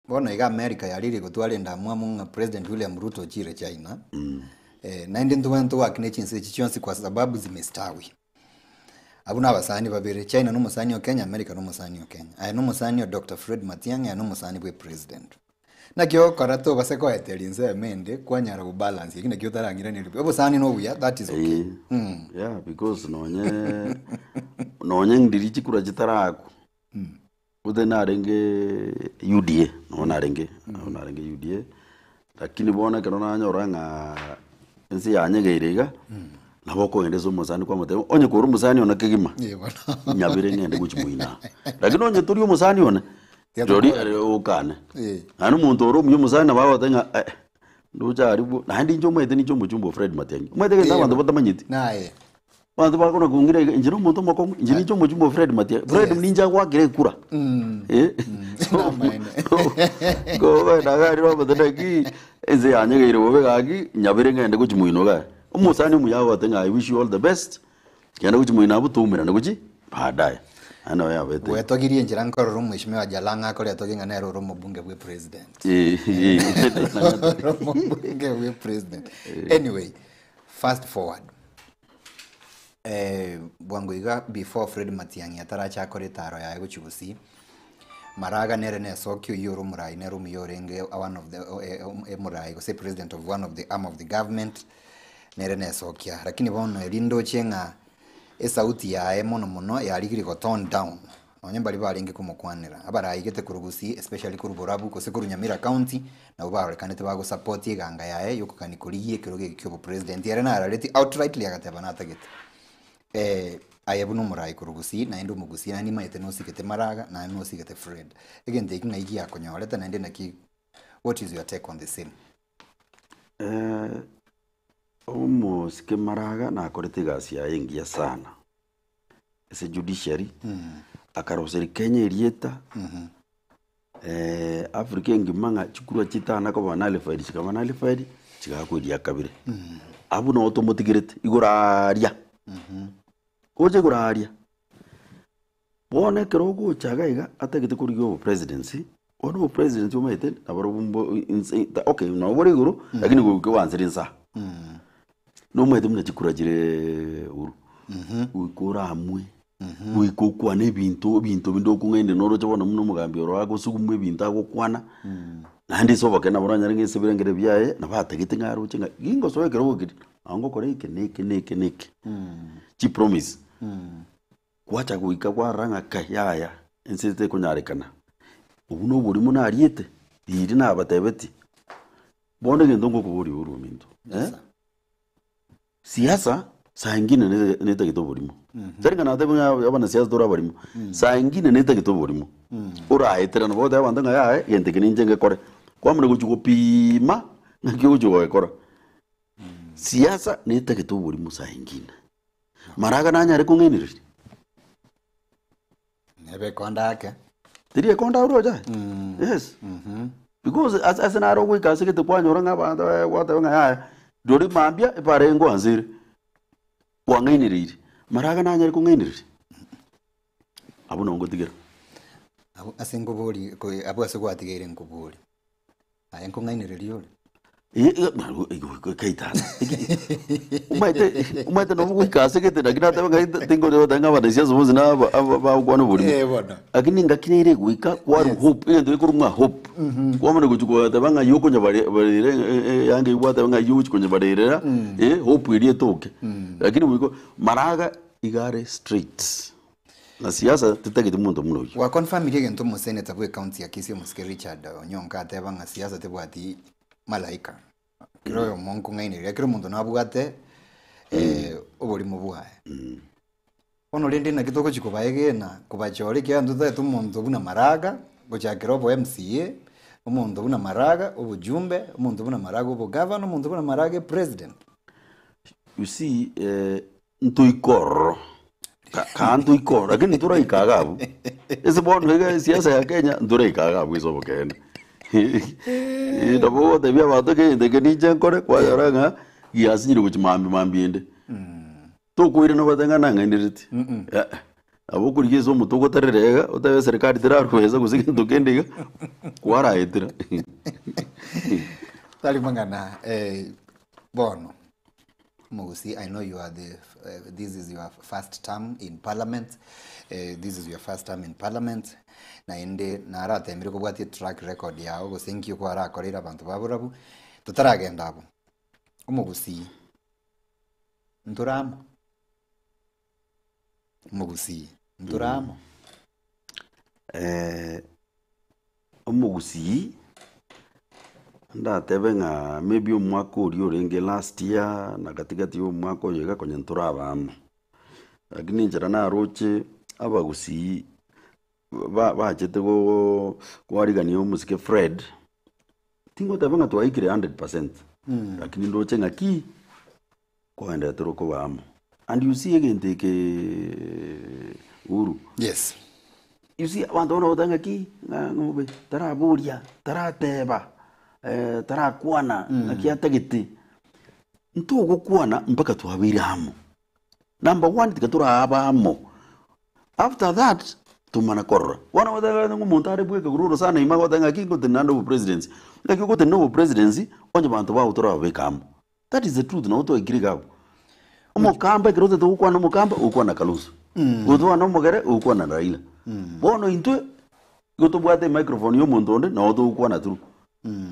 Bono iga America yarire gotwara endamwamu ng'a President William Ruto ochire China, eh, naende ntobwenerete togoakina chinse echi chionsi kwa sababu zimestawi. Abwo na abasani babere, China na omosani o Kenya, America na omosani o Kenya. Aye na omosani o Doctor Fred Matiang'i, aye na omosani bwe president. Naki ogokora tobase koeteria ensemo ende kwanyara gobalance eki naki otarang'iraneria buya. Obosani na obuya that is okay. Eh, yeah, because nonye nonye ndiri chikura chitarakwa gose narenge UDA nonye narenge nonye narenge UDA lakini bono ekero nanyora ng'a ense yanyegeire iga nabo okogenda ase omosani kwamotebia onye kore omosani one kegima Eh, bono. nyabere ng'ende gochia moino aa lakini onye tori omosani one rirorio ere okane Eh. naende omonto ore omuya omosani nabo agoteba ng'a eh ndoche aria bwo naende inche omanyete ninche omochumba o Fred Matiang'i omanyete gento Eh, abanto batamanyeti. Naye. Abanto bakona kong'ira iga, inche nomonto omokong'u, inche ninche omochumba o Fred Matiang'i, Fred Yes. ninche agoakera ekura. Eh, so, Namaene. kogenda iga aria omanyete naki, ense yanyegeire bobe gaki, nyabere ng'ende gochia moino igaa. Omosani omuya agote ng'a I wish you all the best, genda gochia moino abwo toumerane gochia baadaye. Naende nabo yabete igo. Gwetogirie enchera nkorora omweshimiwa Jalang'o akoretogia ng'a nere ore omobunge bwe president. Eh, eh. Ore omobunge bwe president. Anyway, fast forward. Eh, bwango iga before Fred Matiang'i atarachakora etaro yaye gochia gusii, Maraga nere nesokia oyio ore omorai nere omuya orenge one of the omorai gose president of one of the arm of the government, nere nesokia. Lakini bono eri ndoche ng'a esauti yaye mono mono yarigire go tone down, nonye mbaria barenge komokwanera, abaraigete korwa gusii especially korwa borabu gose korwa Nyamira county, nabwo barorekanete bagosupport eganga yaye yokogania korigia ekerogo eke kia obopresident. Ere narareti outrightly agateba natagete. Eh, aye buna omorai korwa gusii naende omogusii naende nimanyete nosigete Maraga naende nosigete Fred. Egento eki ng'ai giakonyorete naende naki what is your take on the same? Eh, omosike Maraga nakorete egasi yaye engiya sana ase judiciary, akaroseria Kenya erieta. Africa engima ng'a chikurwa chitana koba nullified chikaba nullified, chigakwa eria kabere. Abwo noo tomotigerete igoro aaria, oche igoro aaria. Bono ekero ogocha iga iga atagete korigia obopresidency, bono obopresidency omanyete nabarobwo mbo inse okay nabo bore igoro, lakini goika oansere inse aa. Nomanyete buna chikura chireee Uhuru, goika oramwe. Goika okwane ebinto, ebinto binde okong'aina noroche bono buna omogambi oro agosugumwa ebinto agokwana, naende ase obokene nabo oranyare ng'a ase ebirengero biaye, nabo atagete ng'a aroche ng'a gingosoa ekerogo keria, nabo ngokora eke na eke na eke na eke. Chipromise, gwacha goika kwarora ng'a kai yaya, ense tekonyarekana, obwo na oborimo nariete, riria nabatebetie, bono egento ngokoboria Uhuru ominto eh. Siasa saa ingine ne- netagete oborimo. Tari ng'a natebe ng'a abanasiasa tore abarimo. Saa ingine netagete oborimo. Oraeterane goteba abanto ng'a yaya egento eke ninche ngekore. Kwamanya gochia gopima ng'aki ogochia gokora. Siasa netagete oborimo saa ingine. Maraga nanyare kong'ainereria. Nebe ekonda ake. Teri ekonda oroche aye? Yes. Because ase ase naro ogoika ase gete kwanyora ng'a abanto eh, gwateba ng'a yaya, rirorio mambia ebara eye ngoansa ere, kwang'ainereiri. Maraga nanyare kong'ainereria? Abwo nabo ngotigera. Abwo ase nkobori ko abwo ase gwatigeire nkobori. Aye nkong'ainereria ore. Omanyete omanyete nabo goika ase gete naki nateba ng'a tingocha goteba ng'a abanasiasa bonsi na aba aba bagokwana oborimo. Eh, bono. Lakini engaki nere egoika kwarwa hope, egento gekorwa ng'a hope. Kwamanya gochia goteba ng'a aywo okonyabarera eanga eywo gwateba ng'a aywo ogochia konyabarerera, hope eria etoke. Lakini goika maraga iga are straight. Na siasa titageti monto buna oyio. Gwa confirmirie egento omoseneta bwe county ya Kisii omosike Richard Onyonka ateba ng'a siasa tebwati malaika. Kera oyomo nkong'ainereria kera omonto nabwate oborimo bwaye. Bono rende naki togochi kobaegena kobachora ekiagera ntotagete omonto buna Maraga gochakera obo MCA, omonto buna Maraga obojumbe, omonto buna Maraga obogavana, omonto buna Maraga epresident. You see ntoike ororo, ka- kaa ntoike ororo, lakini ntoraika iga abwo. Ase bono iga esiasa ya Kenya, ntoraika iga abwo ase obokeene. Nabo ogotebia abanto egento eke ninche nkore, kwanyora ng'a giasinyire gochia mambia mambia ende. Tokoirana goteba ng'a nang'ainereti, eh. Nabo okorigia ase omote ogotarera iga, otebe eserikari terarwesa gose gento kende iga, kwaraetera. Tari mang'ana eh, bono Omogusii, I know you are the, eh, this is your first term in parliament, eh, this is your first term in parliament, naende naratemire kobwatia etrack record yago gose nki kwarakoreire abanto ba borabu, totaragenda abwo, Omogusii, ntore amo? Omogusii, ntore amo? Omogusii, ndatebe ng'a maybe omwaka oria orenge last year na katikati ya omwaka oyo iga konya ntoraba amo. Lakini enchera naroche abagusii ba- bachete goo kwarigania omosike Fred, tingoteba ng'a twaikire hundred percent, lakini ndoche ng'a ki, Kogenderete rokoba amo. And you see egento ekeeee Uhuru. Yes. You see abanto bono bagoteba ng'aki ng'a ng'obe taraboria, tarateba, tarakwana ng'aki atagete. Ntogokwana mpaka twabeire amo. Number one tiga torabe amo. After that, tomana korora. Bono ogoteba ng'a omonto are bweka korwa orosana ime agoteba ng'aki ngotenena nde obopresidency. Ng'aki ogotenena obopresidency onye banto bao torababeke amo. That is the truth nabo twaikire iga abwo. Omokamba ekero otagete gokwana omokamba ogokwana Kalonzo. Gotwana omogere ogokwana Raila. Bono intwe igo tobwate emicrophone ya omonto onde nabo togokwana through.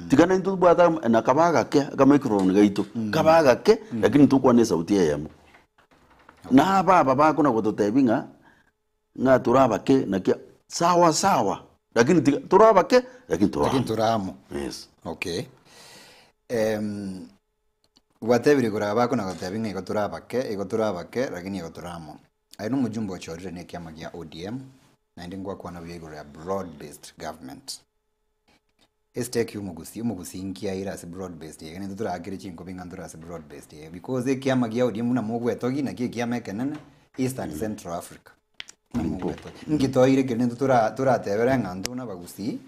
Tiga naintwe tobwate ama na kabe agake akamicrophone gaito, kabe agake lakini tokwane esauti eyemo. Na aba aba bakona gototebia ng'a ng'a tore abake naki sawa sawa lakini tiga tore abake lakini tore Lakini amo. tore amo. Yes. Okay. Em, gwatebire igoro aba bakona gotebia ng'a igo tore abake, igo tore abake, lakini igo tore amo. Aye na omojumbe ochorire na ekiama gia ODM, naende ngwakwana buya igoro ya broad based government. Estake ya omogusii, omogusii nki aire ase broad based eye, naintwe torakere chinkobi ng'a ntore ase broad based eye because ekiama gia ODM buna mogwetogia naki ekiama ekenene East and Central Africa. Buna mogwetogia. Nki toire ekero naintwe tora toratebere ng'a intwe buna abagusii,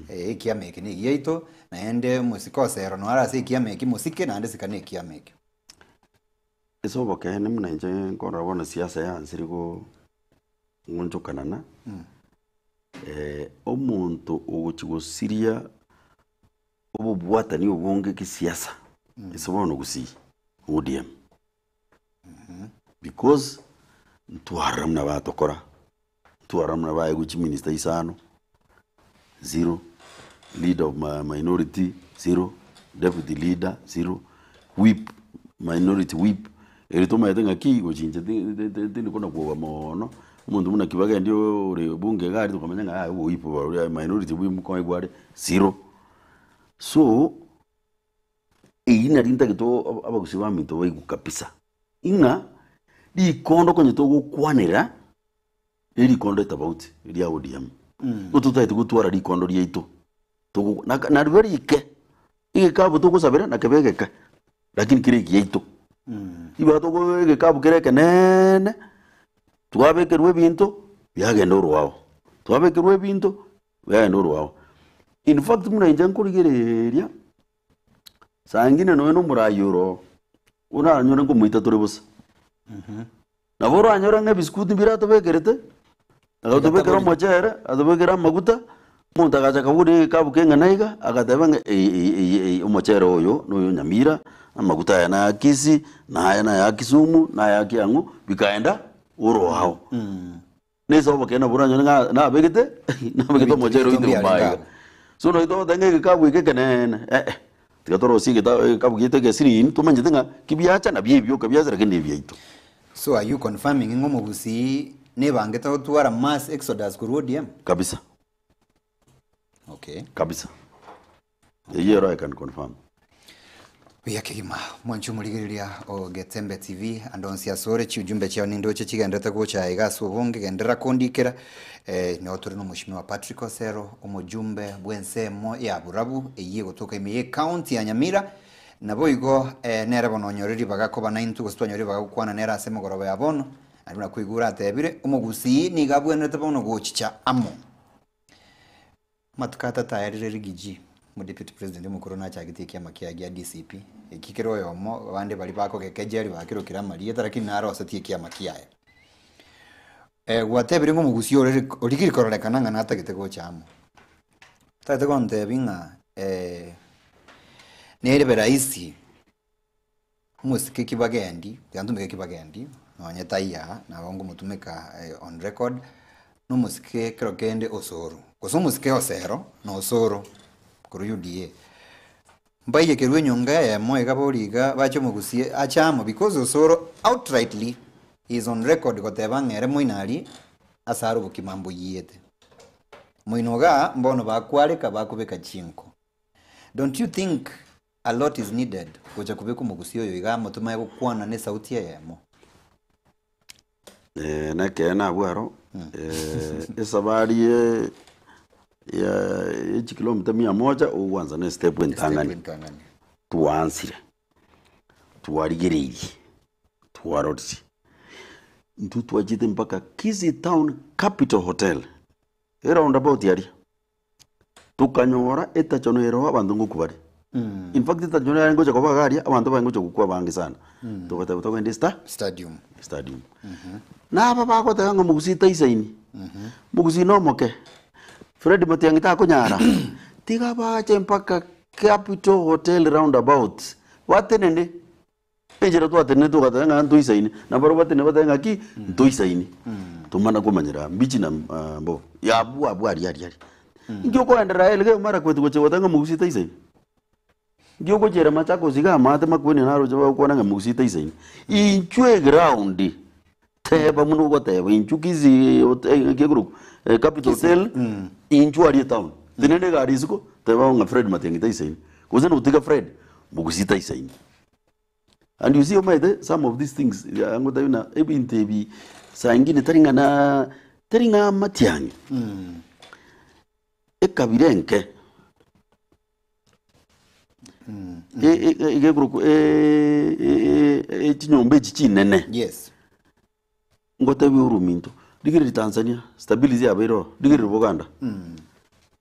ekiama eke na egiaito, naende omosike osero noare ase ekiama eki mosike naende sika na ekiama ekio. Ase obokeene buna inche nkorora bono siasa yansire go ng'onchokanana, omonto ogochia gosiria obobwatani obonge kisiasa ase bono gusii ODM. Because ntwarora buna batokora, ntwarora buna baegwa chiminista isano, zero, leader of minority zero, deputy leader zero, whip, minority whip, eri tomaete ng'aki gochi inche tindi kona kwoba moono, omonto buna Kibagendi ore bunge iga aria tokamanya ng'a yaya obo whip boria minority whip nkoegwa are zero. So, eyio nari ntagete abagusii baminto baigwe kabisa, ng'a rikondo konye togokwanera. Ne rikondo etobauti ria ODM. Igo totagete gotwara rikondo riaito. Togo na naribe rike, egekabu togosabera nakebe egeke, lakini kere egiaito. Igo togo egekabu kere ekeneene, twabekerwa ebinto, biagenda orwao, twabekerwa ebinto, biagenda orwao. In fact buna inche nkorigereria, saa ingine nonya na omorai oro oo, oranyore nkomoita tore bosa. Nabo oranyore ng'a ebisikuti mbire atobekerete, agatobekera omochere, atobekera amaguta, omonto agacha akabuna egekabu keng'ana iga, agateba ng'a eye eye eye eye omochere oyo noyo Nyamira, amaguta aya naya Kisii, na aya naya Kisumu, na aya Kiang'u, bikaenda oroao. Nese obokeene nabo oranyore ng'a nabegete nabegete Ebinto omochere binto oito mbiarenge mbaye iga. abwo. So naki togoteba ng'a egekabu eke ekeneene eh, tiga torosie egeta egekabu giaito egesirini tomanyete ng'a kibiacha nabio ebioka biacha lakini nebiaito. So are you confirming ng'a omogusii nebangete gotwara mass exodus korwa ODM? Kabisa. Okay. Kabisa. Eyio ero I can confirm. Buya kegima mwanche omorigereria o Getembe TV ande onsi asore chiujumbe chiao nindoche chigenderete gocha iga ase obonge genderera kondikera eh, noo tore nomoshimiwa Patrick Osero omojumbe bw'ensemo ya Borabu eyio egotoka ime ye county ya Nyamira naboigo eh, nere bono onyore ribaga koba naintwe gose twanyore ribaga gokwana nere ase emegoroba ya bono naende buna koigwa oratebire omogusii nigo abwenerete bono gochicha amo. Amatuko atato ayarire Rigiji, omodeputy president omokoro nachagetie ekiama kiaye gia DCP, eki kere oyomo abande baria bakogekejeria bakerokire amarieta lakini naro osetie ekiama kiaye. Eh, gwatebire ng'a omogusia ore origiri kororekana ng'a natagete gocha amo. Otagete gontebia ng'a eh, nerebe rahisi omosike kibagendi, tiga ntumeke kibagendi, nonye taiyo aa, nabo nkomotumeka on record, na omosike ekero kende osoro, gose omosike osero na osoro korwa UDA. Mbaiyekerwe enyonga eyemo iga boria iga bache omogusie ache amo because Osoro outrightly he is on record goteba ng'a ere moino aria ase are obokima mboyiete. Moino igaa mbono bakwareka bakobeka chinko. Don't you think a lot is needed gocha kobeka omogusie oyo iga amo tomaye gokwana ne esauti eyemo? Eh, nekeene abwo aro, esabari ye ya echikilomita mia moja ogwansa na estep entang'ani. Entang'ani. Twaansire, twarigereirie, twarorire, intwe twachete mpaka Kisii Town Capital Hotel, eroundabout aria. Tokanyora etachono ere oo abanto ngokwa bare. In fact etachono yarenge gocha koba iga aria, abanto barenge gocha gokwa abange sana. Togateba togende esta Stadium. stadium. Na aba bagoteba ng'a mogusii taisaini, mogusii na omoke, Fred Matiang'i takonyara, tiga bache mpaka Capital Hotel roundabout, batenene. Enchera twatenenete togateba ng'a ntoisaine, na barabwo batenene batebe ng'aki ntoisaine. Tomana komanyera mbichi na mbobe. Abwo abwo aria aria aria. Inki okoenderera aye Elgeyo Marakwet gochia goteba ng'a mogusii taisaini? Inki ogochiera Machakos iga amaate makueni naroche bagokwana ng'a mogusii taisaini? Inchwe eground, teba buna ogoteba inchwe Kisii hotel naki ekorokwa Capital Hotel, inchwe aria etown. Tenena egari isiko, teba ng'a Fred Matiang'i taisaini. Gose notiga Fred, mogusii taisaini. And you see omanyete some of these things ngotebi buna ebinto ebi saa ingine tari ng'a na tari ng'a amatiang'i ekabira enke e- e- e- iga ekorokwa chinyomba echi chinene Yes. Ngotebi oruminto, rigereria Tanzania, stability yabeire oo, rigereria Buganda.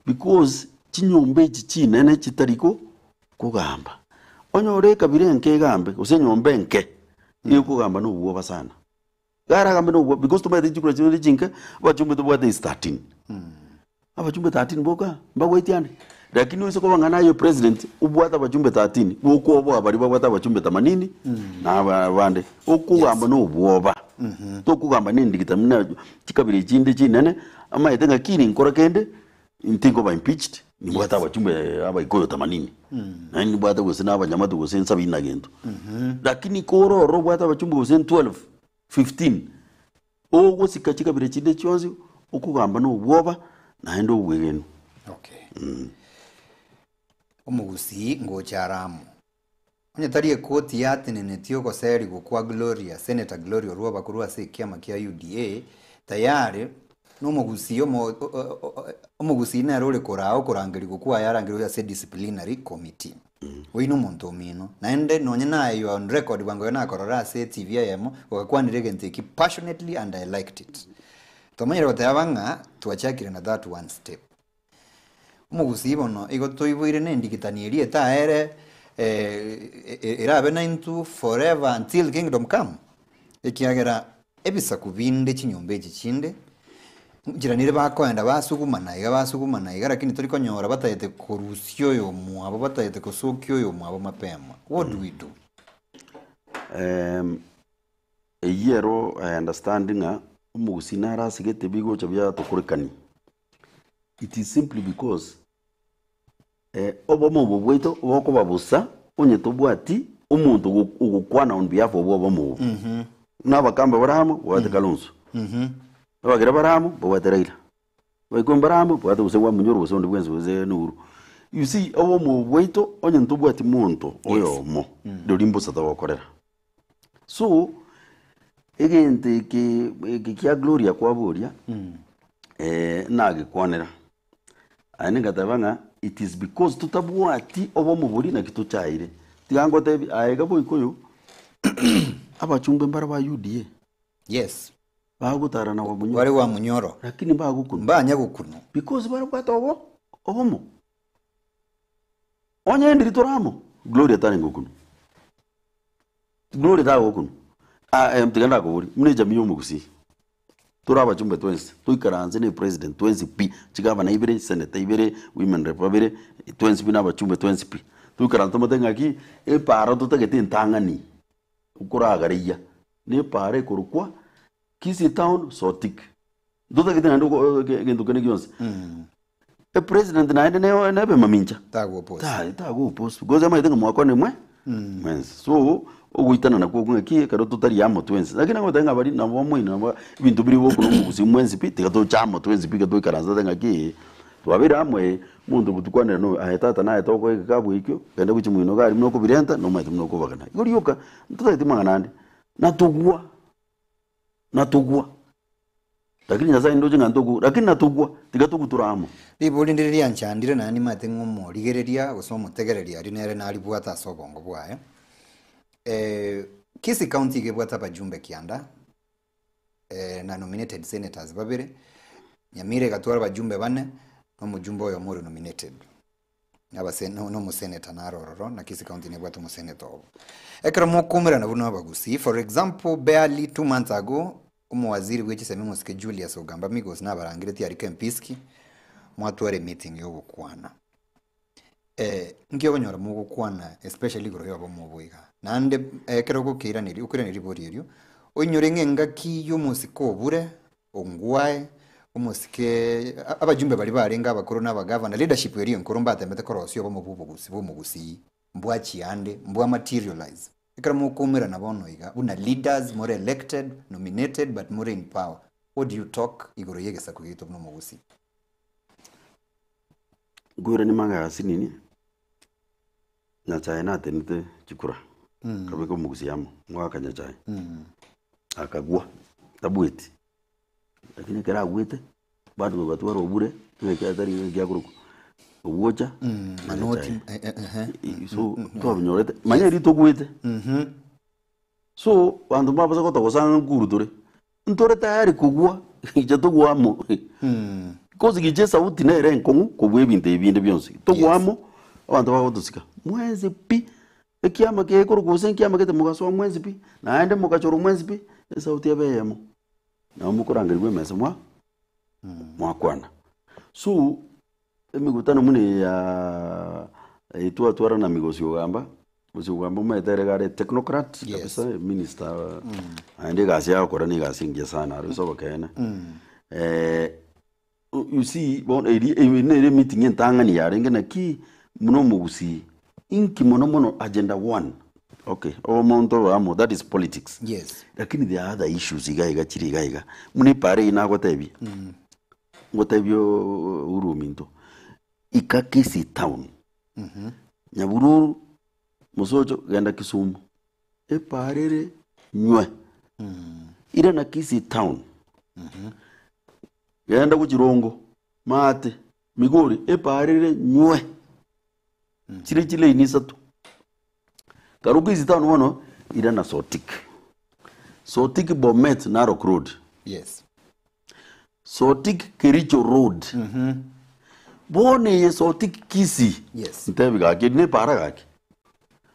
Because chinyomba echi chinene chitari ko kogamba. Onyore ekabira enke egambe, gose enyomba enke, ekogamba na obwoba sana. Yaragambe na obwoba because tomanyete chikura chire chinke, abachumbe tobwate is 13. Abachumbe 13 boka, mbagwetie ande. Lakini oise koba ng'a naye president, obwate abachumbe 13, gokwoboa baria babwate abachumbe themanini, na aba abande. Okogamba na obwoba. Tokogamba na endigita buna chikabira echinde chinene, amaete ng'a kiri nkora kende, ntinkoba impeached, nimbwate abachumbe abaikoyo themanini. Naende nimbwate gose na abanyamatu gose nsabini na gento. Lakini korora obwate abachumbe gose 12, 15, Ogosika chikabira chinde chionsi, okogamba nobwoba, naende obwegenu. Okay. Omogusii ngocha are amo. Onye tari ekoti yatenenetie ogoserigwa kwa Gloria, Senator Gloria Orwoba korwa ase ekiama kia UDA, tayari nomogusii omo omogusii nere ore koraa okorangerigwa kwaye arangerigwe ase disciplinary committee. Oyio nomonto omino. Naende nonye naye you are on record bwango iga nakorora ase etv eyemo, ogakwanire egento eki passionately and I liked it. Twamanyire goteba ng'a twachakire na that one step. Omogusii bono igo toiboire na endigitani eria etaere erabe naintwe forever until kingdom come, ekiagera ebisaku binde chinyomba echi chinde, Nchera nere bakoenda basugumana iga basugumana iga lakini tori konyora batagete korusia oyomwabo batagete kosokia oyomwabo mapema. What do we do? Eyio ero I understand ng'a omogusii nare asigete bigocha biatokorekania. It is simply because obomo obo bwaito bokoba bosa onye tobwati omonto ogokwana on behalf of obomo obo. Buna abakamba bare amo babwate Kalonzo, abagere bare amo babwate Raila, abaikuyu bare amo babwate gose Wamunyoro gose onde bwensi gose Uhuru. You see obomo obo bwaito onye ntobwati monto oyomo rirorio mbosa togokorera. So, egento eke eke kia Gloria kwaboria, nagekwanera. Aye ningateba ng'a it is because totabwati obomo boria naki tochaire. Tiga ngotebi aye iga boikoyo, abachumbe mbare ba UDA. Yes. Bagotara na Wamunyoro. Bare Wamunyoro. Lakini mbagokunwa. Mbanya gokunwa. Because barabwate obo obomo. Onye ndiri tore amo, Gloria tarenge gokunwa. Gloria tagokunwa. Ah, eh, tiga ndakoborie, buna echamia ya omogusii. Tore abachumbe twensi, toikaranse ne president twensi pi, chigavana ibere, senator ibere, women rep babere, twensi pi na abachumbe twensi pi. Toikaranse tomotebie ng'aki, epaaro totagete entang'ani okoragareia, na epaaro ekorokwa Kisii town Sotik. Ntotagete naende oko egento kende gionsi. Epresident naende neo nebe mamincha. Tago oppose. Ta tago oppose because amaete ng'a mwakwane mwe mwensi. So ogoitana nakwo okwo ng'aki ekero totari amo twensi. Lakini nagoteba ng'a baria nabo moino nabo ebinto biria bokona omogusii mwensi pi tiga toche amo twensi pi iga toikaranse tote ng'aki ee twabeire amo ee omonto ogotukwanera noyo aye tata naye tokoa egekabu ekio genda gochia moino iga aria buna okobirenta nomanyete buna okobagana. Igo rioka ntotageti mang'ana ande natogwa. Natogwa, lakini Nyasaye ndoche ng'a ntogwa, lakini natogwa, tiga togwe tore amo. Ribori ndire rianchandire naende nimanyete ng'a omorigereria gose omotegereria aria nere naribwate ase obongo bwaye. Kisii County iga ebwate abajumbe kianda na nominated senators babere, Nyamira egatwara abajumbe bane, na omojumbe oyomo ore nominated. Abase no nomoseneta naro ororo, na Kisii County nebwate omoseneta obo. Ekero mokoumerana buna abagusii, for example, barely 2 months ago, omowaziri bwe chisemi omosike Julius Ogamba Migos nabarangeretie aria Kempiski, mwatwara emeeting yogokwana. Nki okonyora mogokwana especially igoro ya obomo obo iga? Naende ekero ogokeiraneria okoiraneria ribori erio, oinyore ng'a engaki ya omosike obure, Ongwae, omosike, abajumbe baria barenge abakoro na abagavana, leadership eria enkoro mbatemete korosia obomo bw'obogusi bw'omogusii, mbwachia ande, mbwa materialize. Ekero mokoumerana bono iga, buna leaders, more elected, nominated but more in power, what do you talk igoro y'egesaku giaito buna omogusii? Nkoirania magega asinini, Nyachae natenete chikura, akabeka omogusii amo, omogaka Nyachae, akagwa, tabweti, lakini ekero agwete, bado bagatwara obure, ng'aki atari ng'aki akorokwa, obwocha na Manoti, Nyachae. eh, eh, ehe. So, twaronyorete, manya erio togwete. So, abanto mbabasa gotogosa ng'a nkuru tore, ntore tayari kogwa, inche togwa amo. Because gicha esauti nere enkong'u kobua ebinto ebi binde bionsi. Togwa amo, abanto bagotosika, mwensi pi, ekiama kekorokwa gose nkiama gete mogasoa mwensi pi, naende mogachorwa mwensi pi, esauti ebe eyemo. Nabo mokorangerigwa emesa mwa mwakwana. So, Emegutano buna eye ya twatwara na Migosi Ogamba, Migosi Ogamba omanyete ere iga are technocrat Yes. kabisa, minister naende egasi agokora na egasi engiya sana aro ase obokeene. You see bono eria eye nere emeeting entang'ani yarenge naki, buna omogusii, inki mono mono agenda one, okay omonto obe amo that is politics. Yes. Lakini there are other issues iga iga chire iga iga, buna epara eywo nagotebia. Ngotebie Uhuru ominto, ika Kisii town, Nyabururu, Mosocho, genda Kisumu, epaara ere nywe, irana Kisii town, genda gochia Rongo, Maate, Migori, epaara ere nywe, chire chilaini isato. Karue Kisii town bono, irana Sotik, Sotik Bomet, Narok road. Yes. Sotik Kericho road. Bono eye Sotik Kisii. Yes. Ntebi gaki eri nepara gaki.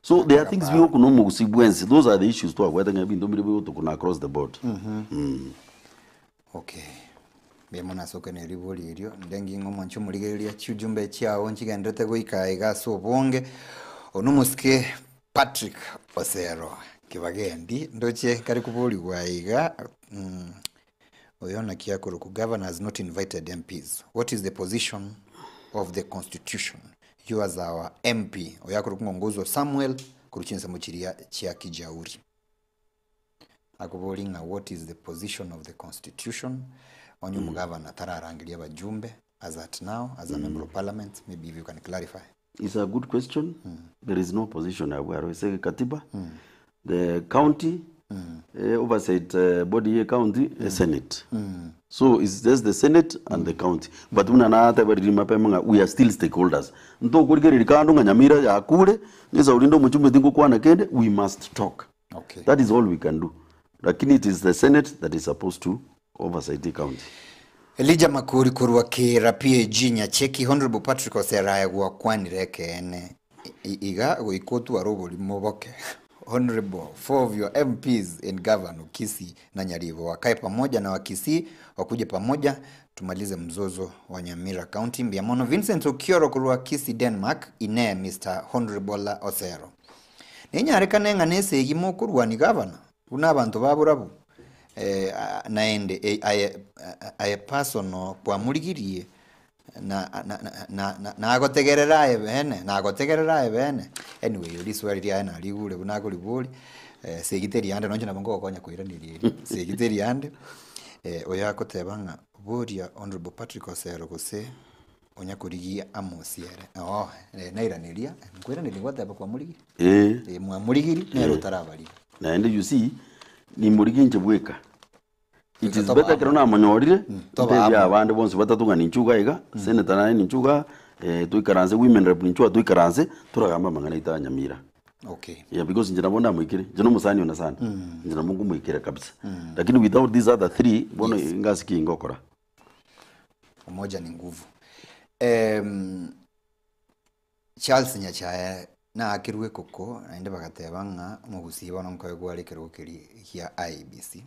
So there are things bigokuna omogusii bwensi. Those are the issues twabwate ng'a ebinto mbire bigotokuna across the board. Okay. Mbuya mono ase okoenera ribori erio, nde ng'a omonche omorigereria chiujumbe chiao nchigenderete goika iga ase obonge. Oyo nomosike Patrick Osero Kibagendi, ndoche kare koborigwa iga Oyo naki akorokwa Governor has not invited MPs. What is the position of the constitution? You as our MP. Oyo akorokwa ng'a Ongozo Samuel korwa chinsemo chiria chia Kijauri. Akobori ng'a what is the position of the constitution? Onye omogavana tararangeria abajumbe as at now as a member of parliament, maybe if you can clarify. It's a good question. There is no position abwo aro ase katiba. The county oversight body ye county e senate. So it's just the senate and the county. But buna nateba riria mapema ng'a we are still stakeholders. Ntokorigereria kando ng'a Nyamira yakure, ng'esa rinde omochumbe tingokwana kende, we must talk. Okay. That is all we can do. Lakini it is the senate that is supposed to oversight the county. Elijah Makori korwa Kira PAG Nyacheki Honorable Patrick Oserae gwakwanire ekeene iga goika otware oborimo boke. Honorable, four of your MPs and Governor Kisii na Nyaribo wakae pamoja na Wakisii wakuje pamoja tumalize mzozo wa Nyamira County. Mbuya mono Vincent Okioro korwa Kisii Denmark inee Mister Honorable Osero. Nenyarekane ng'a nesegi mokorwani Governor buna abanto ba borabu eh, naende eh, aye, aye personal kwamorigirie na na na na nagotegerera aye beene, nagotegerera aye beene. Anyway, erio riswali riaye narigure buna akoriboria, segi teri ande nonye nabo nkogokonya koiraneria erio, segi teri ande, oyo agoteba ng'a boria Honourable Patrick Osero gose onya korigia amosiere, oo nairaneria, nkoiraneria gwateba kwamorigirie? Eeh. Eh, mwamorigirie, nere otarabaria. Naende you see, nimorigie inche bweka. It Goika is toba better amo. ekero namonyorire, Toba ntebie amo. abande bonsi batato ng'a ninchu iga iga, senator naye ninchu igaa, toikaranse women rep ninchu igaa toikaranse, toragambe amang'ana aito aya Nyamira. Okay. Yeah, because inche nabo ndamoikere, inche na omosani one sana, inche nabo nkomoikera kabisa. Lakini without these other three, bono ngasi ki ngokora? Umoja ni nguvu. Charles Nyachae naakirwe ekoko naende bagateba ng'a omogusii bono nkoegwa are ekerogo keria gia IEBC.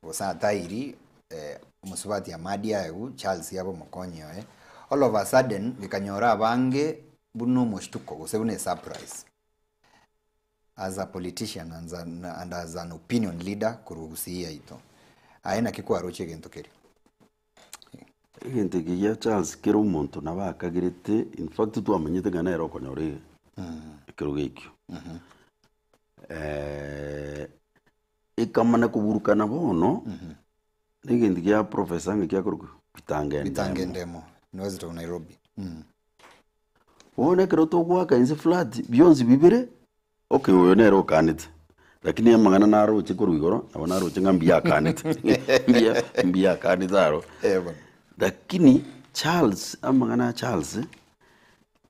Gose atairi omosubati Amadi aegwe, Charles abe omokonyi oye. All of a sudden gekanyora abange buna omoshtuko gose buna esurprise. As a politician and as an opinion leader korwa Gusii yaito, aye naki kwaroche egento keria? Egento eke gia Charles kera omonto nabo akagerete, in fact twamanyete ng'a nere okonyora ekerogo ekio. Ekamana koburukana bono, na egento gia professor ng'a kiakorokwa Bitange Bitange Ndemo. Ndemo, University of Nairobi. Bono ekero togoaka inse flat, bionsi bibere, okay oyo nere okanete, lakini amang'ana naroche korwa igoro, nabo naroche ng'a mbuya akanete, mbuya mbuya akanete aro. Eh bono. Lakini Charles, amang'ana a Charles,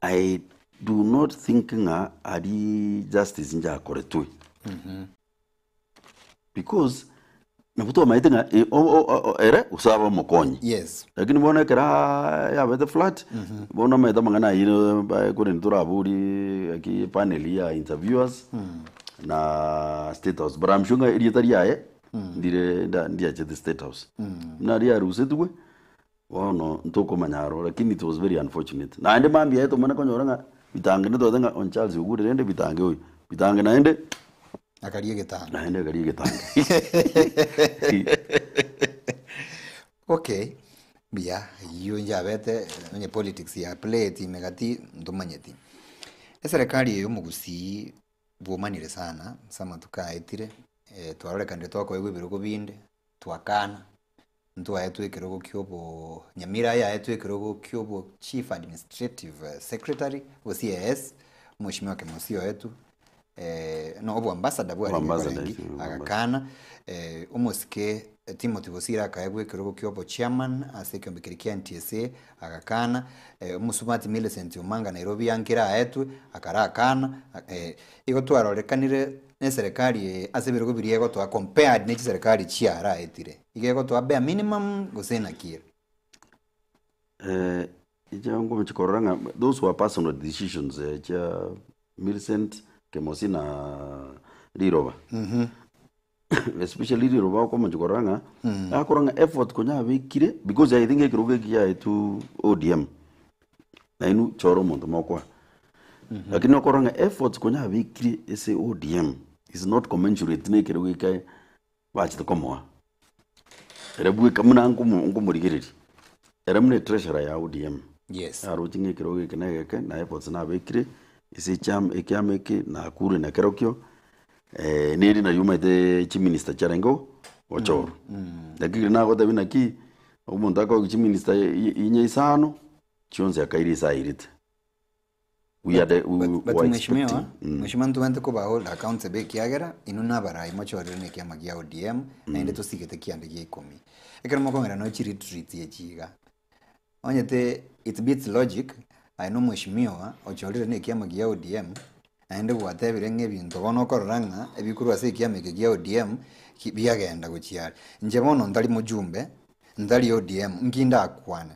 I do not think ng'a aria justice njakoretwe. Because nabo twamaete ng'a eh, o- o- o- ere gose abe omokonyi. Yes. Lakini bono ekero yabete flat, bono omanyete amang'ana ayio bae korende toraborie gaki panel ya interviewers na state house. But I'm sure ng'a erieta riaye ndire nda ndiachete state house. Buna riarusetigwe, Bono ntokomanya aro, lakini it was very unfortunate. Naende mambia yaye tomana konyora ng'a bitange ntoete ng'a on Charles ogure rende bitange oyo, bitange naende Akaria egetanda. naende akaria egetanda. Okay, mbuya eyio njabete onye politics ya play ime gati ntomanyeti. Eserekari eye omogusii bwomanire sana ase amatuko aetire, twarorekanire twakoegwa ebirogo binde, twakana. Ntwaetwe ekerogo ki'obo Nyamira yaetwe ekerogo ki'obo Chief Administrative Secretary o CAS, Omweshimiwa Kemosi oetwe, no obo ambassador bwarenge Oboambassador, korengi, yes, oboambassador. agakana, omosike Timothy Bosire akaegwa ekerogo ki'obo chairman ase ekeombe keria kia NTSA, agakana, omosubati Millicent Omanga Nairobi ankere aetwe, akarakana, igo twarorekanire na eserekari eye ase ebirogo biria egotoa compared ne chiserekari chiaraetire, iga egotoa bare minimum gose naki ere? Eh, inche nkomochia korora ng'a those were personal decisions eh, chia Millicent, Kemosi na Riroba. Especially Riroba okomochia korora ng'a, akora ng'a effort konya abekire because I think ekerogo eki kiaetwe ODM, nainwe chora omonto mokoa. Lakini okorora ng'a efforts konya abekire ase ODM is not commensurate na ekerogo eke bachete komoa. Ere bweka buna nkomo nkomorigereria, ere buna etreasurer ya ODM, Yes. aroche ng'a ekerogo eke na egeke na efforts nabekire ase echiama ekiama eke nakure nakerokio, neri nario omanyete chiminister chiarenge gochorwa. Lakini nagotebia naki, omonto akoegwa chiminister inye isano, chionsi akaira ase airete. We are the, we, But, but were mheshimiwa, expecting. Mm. mheshimiwa ntobwate koba hold accountable ekiagera inwe nabarai mochorire na ekiama gia ODM naende tosigete kianda gia ikomi. Ekero mokong'era nonya chi retreats echi iga, onyete it beats logic aye na omweshimiwa ochorire na ekiama gia ODM naende gwatebire ng'a ebinto bono okorora ng'a ebikorwa ase ekiama eke gia ODM ki biagenda gochia are. Inche bono ntari mojumbe, ntari ODM, nki ndakwane?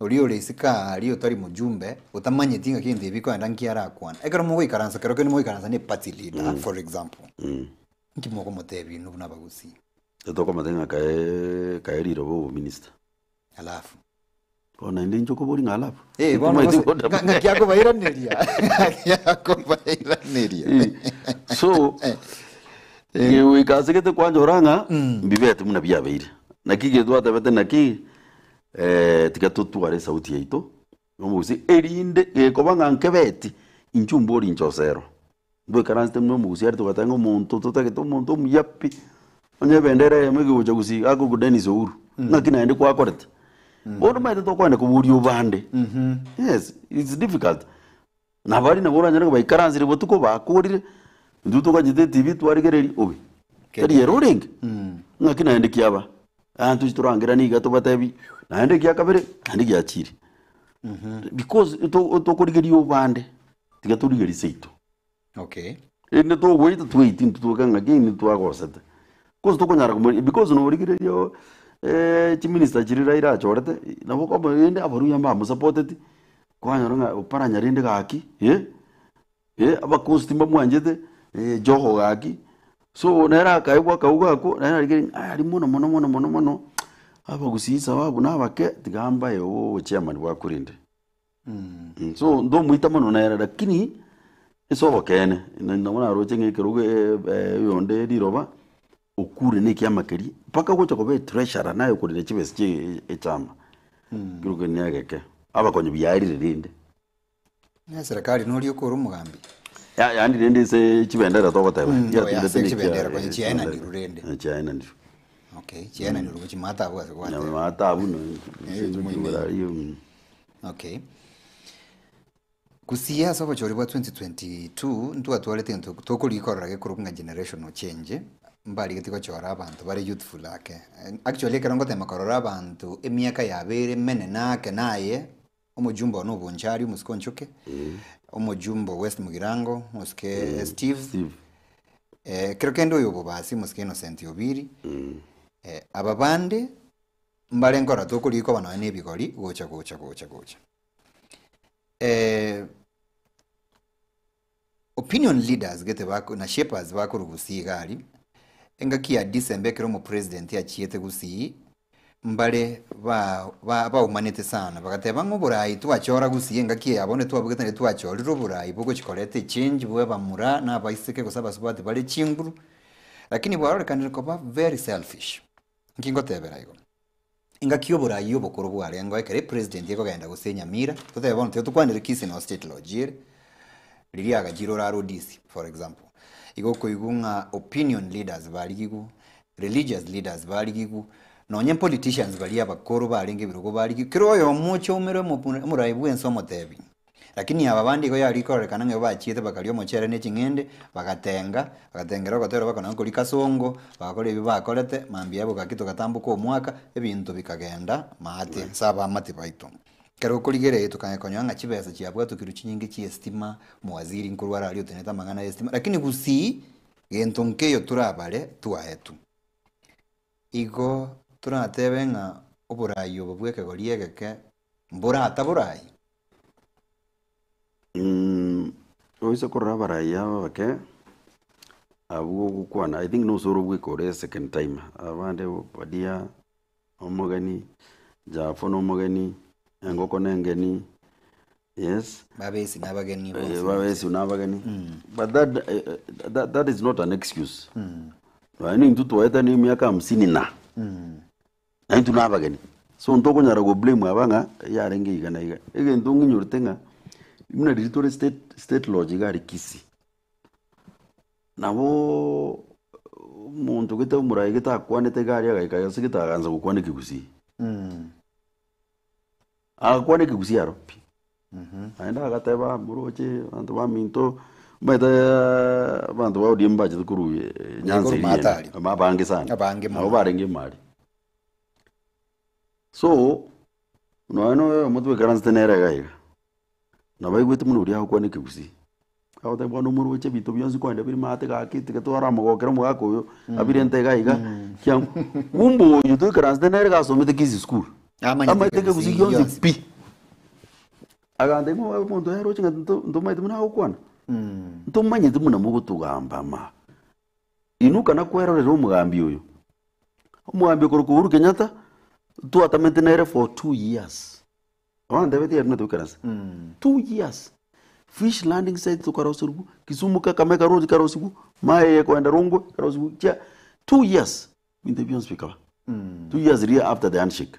Oria ore isiko aaria otari mojumbe, otamanyeti ng'a gento ebi bikoenda nki arakwane. Ekero mogoikaransa kero kende mogoikaransa ne party leader for example, nki mokomotebia inwe buna abagusii? Tokomotebia ng'a kae kae riroba obominister. Alafu? Bono naende inche okoboria ng'a alafu? Eh, bono Timanyeti gose goda- ng'a- ng'aki akobairaneria ng'aki akobairaneria Eh, so goika ase gete kwanchora ng'a mbibete buna biabeire. Naki egento twatebete naki tiga totware esauti yaito nomogusii erinde gekoba ng'a nkebeti inche ombori inche osero. Ngoikaransete buna omogusii aria togateba ng'a omonto totagete omonto omuya pi, onye ebendera eyemo ekegocha gusii akorokwa Dennis Ouru, ng'aki naende kwakorete? Bono omanyete tokoenda koboria obande, yes it's difficult. Na baria nabo oranyore ng'a baikaransire botuko bakorire, intwe toganyete etibi twarigereria obe, tari ere orenge, ng'aki naende kiaba? Aa tochi torangeranie iga tobatebi, naende egia kabere, naende giachire. Because to tokorigeria obande, tiga torigerie seito. Okay. Erinde togoita tweiti intwe twoka ng'aki intwe twagosete. Cause tokonyara komori because norigereria oo chiminister chiria Raila achorete, nabo okomo rende abaruya mbamosapoteti, kwanyora ng'a oparanya rende gaki eh, eh, abakosti mbamwanchete, Joho gaki, so nere akaegwa akauga akwo, nere arigereria ng'a aria mono mono mono mono mono, abagusii sababu nabake tiga mbae obochairman bwakwe rende. So ntomoita mono nere lakini ase obokeene nabo naroche ng'a ekerogo oyonde riroba okure na ekiama keria mpaka gocha koba etreasurer naye okorina chibesa chia echama ekerogo keria negeke abakonyi biarire rende. Na eserekari noria okore omogambi. Ya- yaani rende ase chibendera togoteba Mm, riatindete oya, ase na chibendera konya ekia- chiaenanirwe rende. Eh, chiaenanirwe. Okay, chiaenanirwe gochia maate abwo ase gwateba. Maate abwo no- Eh, ase moine. Okay. Gusii ase obochori bwa 2022 ntwatwarete egento tokorikorora gekorokwa ng'a generational change, mbarigetie gochora abanto bare youthful ake. Actually ekero ngotema korora abanto emiaka yabeire emenene ake naye, omojumbe one obonchari omosike onchoke, omojumbe o West Mugirango omosike Steve, Steve. ekero kende oyo obobasi omosike Innocent Obiri, aba bande Mbare nkorora tokorigia koba nonya nebigori gocha gocha gocha gocha. Opinion leaders gete bako na shapers bakorwa Gusii iga aria, engaki ya December ekero omopresident achiete Gusii, mbare ba ba baumanete sana bagateba ng'a oborai twachora Gusii engaki eye ya bono twabugete naende twachorire oborai bogochi koreta echange bwa abamura na abaiseke gose abasubati bare chinguru, lakini bwarorekanire koba very selfish. Nki ngotebera igo? Engaki y'oboraai obokoro bwarengeo ekero epresident ekogenda gose Nyamira, totebe bono tiga tokwanere Kisii noo State Lodge ere, riria agachire orare Odisi for example, igo okoigwa ng'a opinion leaders barigigwe, religious leaders barigigwe, nonye politicians baria abakoro barenge ebirogo barigigwe, kera oyomo oche oumere omorai bwense omotebi. Lakini aba bande igo yari kororekana ng'a bachiete bakaria omochere ne ching'ende, bagatenga, bagatengera ogotera bakona nkoria kasongo, bagakora ebio bakorete, mambia yabo gaki togatamboka omwaka, ebinto bikagenda maate ase abaamate baito. Ekero okorigereria tokanya konyora ng'a chibesa chiabwatokirwe chinyinge chia estima, omowaziri nkorwa are aria otenenete amang'ana ya estima, lakini gusii, gento nkeiyo torabare twaetwe. Igo toratebe ng'a oborai obo bw'ekegori egeke mborataborai. Oise korora abarai aba abake, abwo ogokwana I think nose ore obweka ore second timer, abande Obadia omogeni, Jafo na omogeni, Engoko na engeni, yes. Babesi na abageni bonsi. Eh, babesi na abageni. But that, that, that is not an excuse. Nonya intwe twaetania emiaka hamsini na. Na intwe nabageni. So ntokonyara go blame aba ng'a yarenge iga na iga. Egento ng'inyorete ng'a buna riria tore state state lodge iga aria Kisii, nabo omonto gete omorai gete akwanete iga aria agaika ase gete agansa gokwana ekegusii. Agakwana ekegusii aro pi. Naende agateba moroche abanto baminto, omanyete abanto ba ODM mbachete korwa Nyanza Korwa eria maate ende, aria. abange sana. Abange mono. Nabo barenge emari. So, nonya na oyomo twekaransete nere iga iga, nabo aigwete buna oria agokwana ekegusii, agoteba bono omoroche ebinto bionsi kogenda bire maate gaki tiga twaramogokera omogaka oyo, abirente iga iga, kiang'u. Kumbe oyo twekaransete nere iga asomete Kisii school. Amanyete Amanyete ekegusii ekegusii gionsi gionsi pi. Aganta ng'a omonto oyo aroche ng'a ntomaete buna agokwana. Ntomanyete buna mogotogamba ama. Inuka na kwerorera omogambi oyo. Omogambi okorokwa Uhuru Kenyatta, twatamete nere for 2 years. Abantebetie ere natoikaransa. 2 years. Fish landing site tokaroserigwa, Kisumu Kakamega road ekarosigwa, Maye ekoenda Rongwe ekarosigwa, chia 2 years ebinto ebio bionsi bikaba. 2 years riria after the handshake.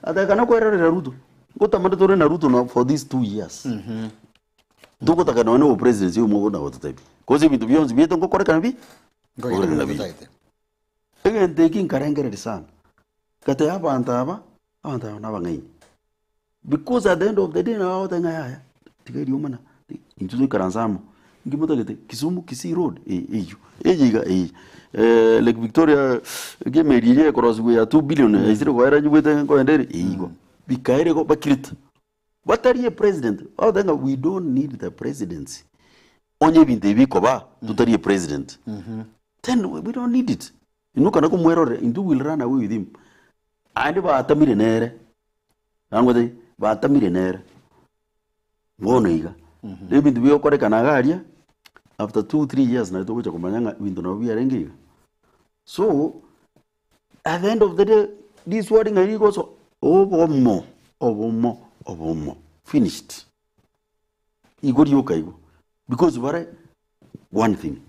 Ataka kwerorera Ruto. Ngotamande tore na Ruto na for these 2 years. Togotaka nonya na obopresidency obo buna gototebia. Cause ebinto bionsi biaito ngokorekana bi? Ngokorekana bi. Totagete. Egento eki nkarengereria sana. Ngateba abanto aba, abanto aba nabang'aini. Because at the end of the day nabo bagoteba ng'a yaya, tiga eriomana, intwe toikaranse amo. Inki motagete? Kisumu, Kisii road, eh eywo, eye iga eye. Lake Victoria, eke emeri eria ekorosiwa ya 2 billion yaisire koera nyigwete nkoenda ere, eh igo. Bikaera igo bakirete. Batari epresident, bagoteba ng'a we don't need the presidency. Onye ebinto ebi bikoba, totari epresident. Then we don't need it. Inuka na komwerorera, intwe will run away with him. Aende batamire nere, nangotebie, batamire nere. Bono iga, na ebinto bigokorekana iga aria, after 2, 3 years nari togocha komanya ng'a ebinto nabo biarenge iga. So, at the end of the day, riswali ng'a rigoso, obomo, obomo, obomo, finished. Igo rioka igo, because bare one thing.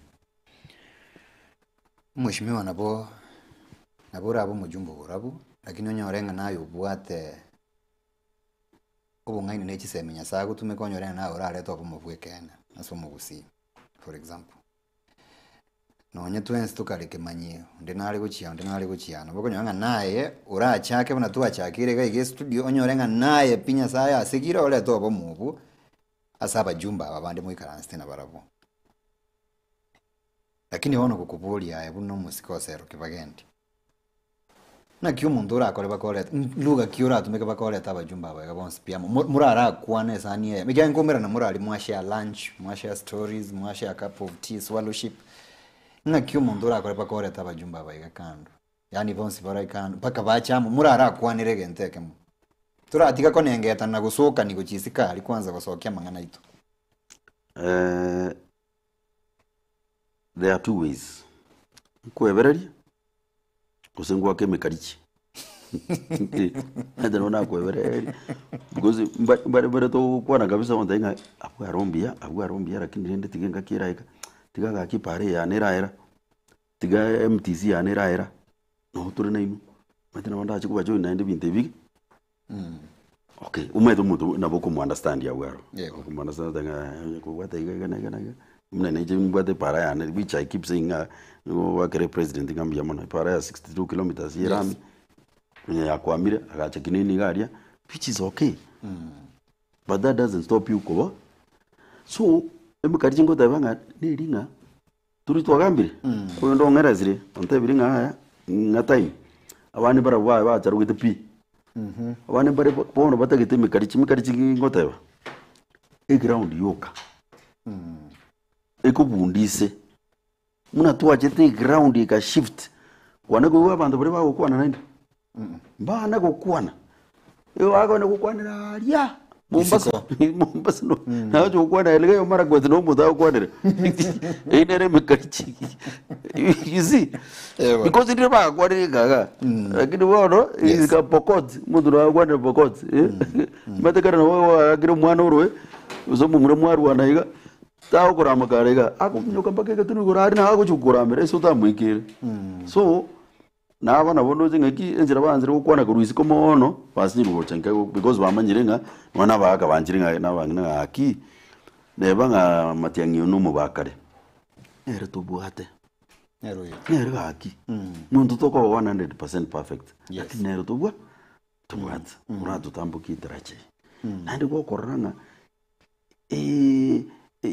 Omweshimiwa nabo nabo orabe omojumbe oborabu, lakini onyore ng'a naye obwate obong'aini na chisemi Nyasaye agotumeka onyore ng'a naye orarete obomo bwa ekeene ase omogusii, for example. Nonye twensi tokare kemanyi onde nare gochia onde nare gochia nabo okonyora ng'a naye orachake buna twachakire iga iga estudio onyore ng'a naye pi Nyasaye asegire orete obomo obwo ase abajumbe aba bande moikaransete nabarabwo. Lakini bono gokoboria aye buna omosike osero kibagendi, naki omonto orakore bakorete lugha ki oratumeke bakorete abajumbe aba iga bonsi pi amo morarakwane esani eyemo ekiagera nkomerana morari mwashare lunch, mwashare stories, mwashare a cup of tea, swallowship, ng'aki omonto orakore bakorete abajumbe aba iga kando, yaani bonsi bare kando mpaka bache amo morarakwanere egento ekemo. Toratiga konengetana na gosokani gochia isiko aria kwanza gosokia amang'ana aito. There are two ways, nkwebereria gose ngwake emekarichi omanyete nabo nakwebereria because mbare mbare togokwana kabisa ogontebia ng'a abwo aro mbuya abwo aro mbuya lakini rende tiga engaki eraika, tiga gaki epara eye yane eraera, tiga MTC yane eraera, nabo tore nainwe, omanyete nabo ndache kobajoin naende ebinto ebi. Okay, omanyete omonto nabo okomo understand abwo aro. Yego. Okomo understand ng'a onye kobwate iga iga na iga na iga, buna nainche nimbwate epara yane which I keep saying ng'a nigo gwakera epresident ng'a mbuya mono, epara ya 62 kilometers ya erami, onye yakwamire agacha kinini iga aria, which is okay. But that doesn't stop you koba, so emekari chingoteba ng'a neri ng'a Turi twagambire, oyonde ong'eresire, ontebirie ng'a yaya, ng'a time, abande mbarabwo baye bacharogete pi. Abande mbare bono batagete emekari chimekari chiki ngoteba, eground yoka, ekobundise, buna twachete eground eka shift, kwana koigwa abanto baria bagokwana naende, mbana gokwana, igo bakogenda gokwanera aria Mombasa, Mombasa no nagocha gokwana Elgeyo Marakwet na omonto agokwanera eyio nere emekarichi you see Ewa. because ndire bagakwanire ekaga lakini bono ika Pokot omonto nagakwanera Pokot eh omanyete kare nabo gwagakire omwana orwe gose omomura mwarwana iga tagokorama kare iga akominyoka mpaka egetunu igoro aria naye agochi gokoramera ase otamoikere so Naba nabo ndoche ng'aki enchera baanchire gokwana korwa isiko moono, basinyirwe gocha inka igo because bamanyire ng'a nonya na abagaka banchire ng'a na abang'ina ng'a gaki, neba ng'a matiang'i oyo na omobakare, nere tobwate, Nere oyo. nere gaki, monto tokoba 100% perfect, Yes. lakini nere tobwa tobwate, oratotambokie etaracha eye. Naende gokorora ng'a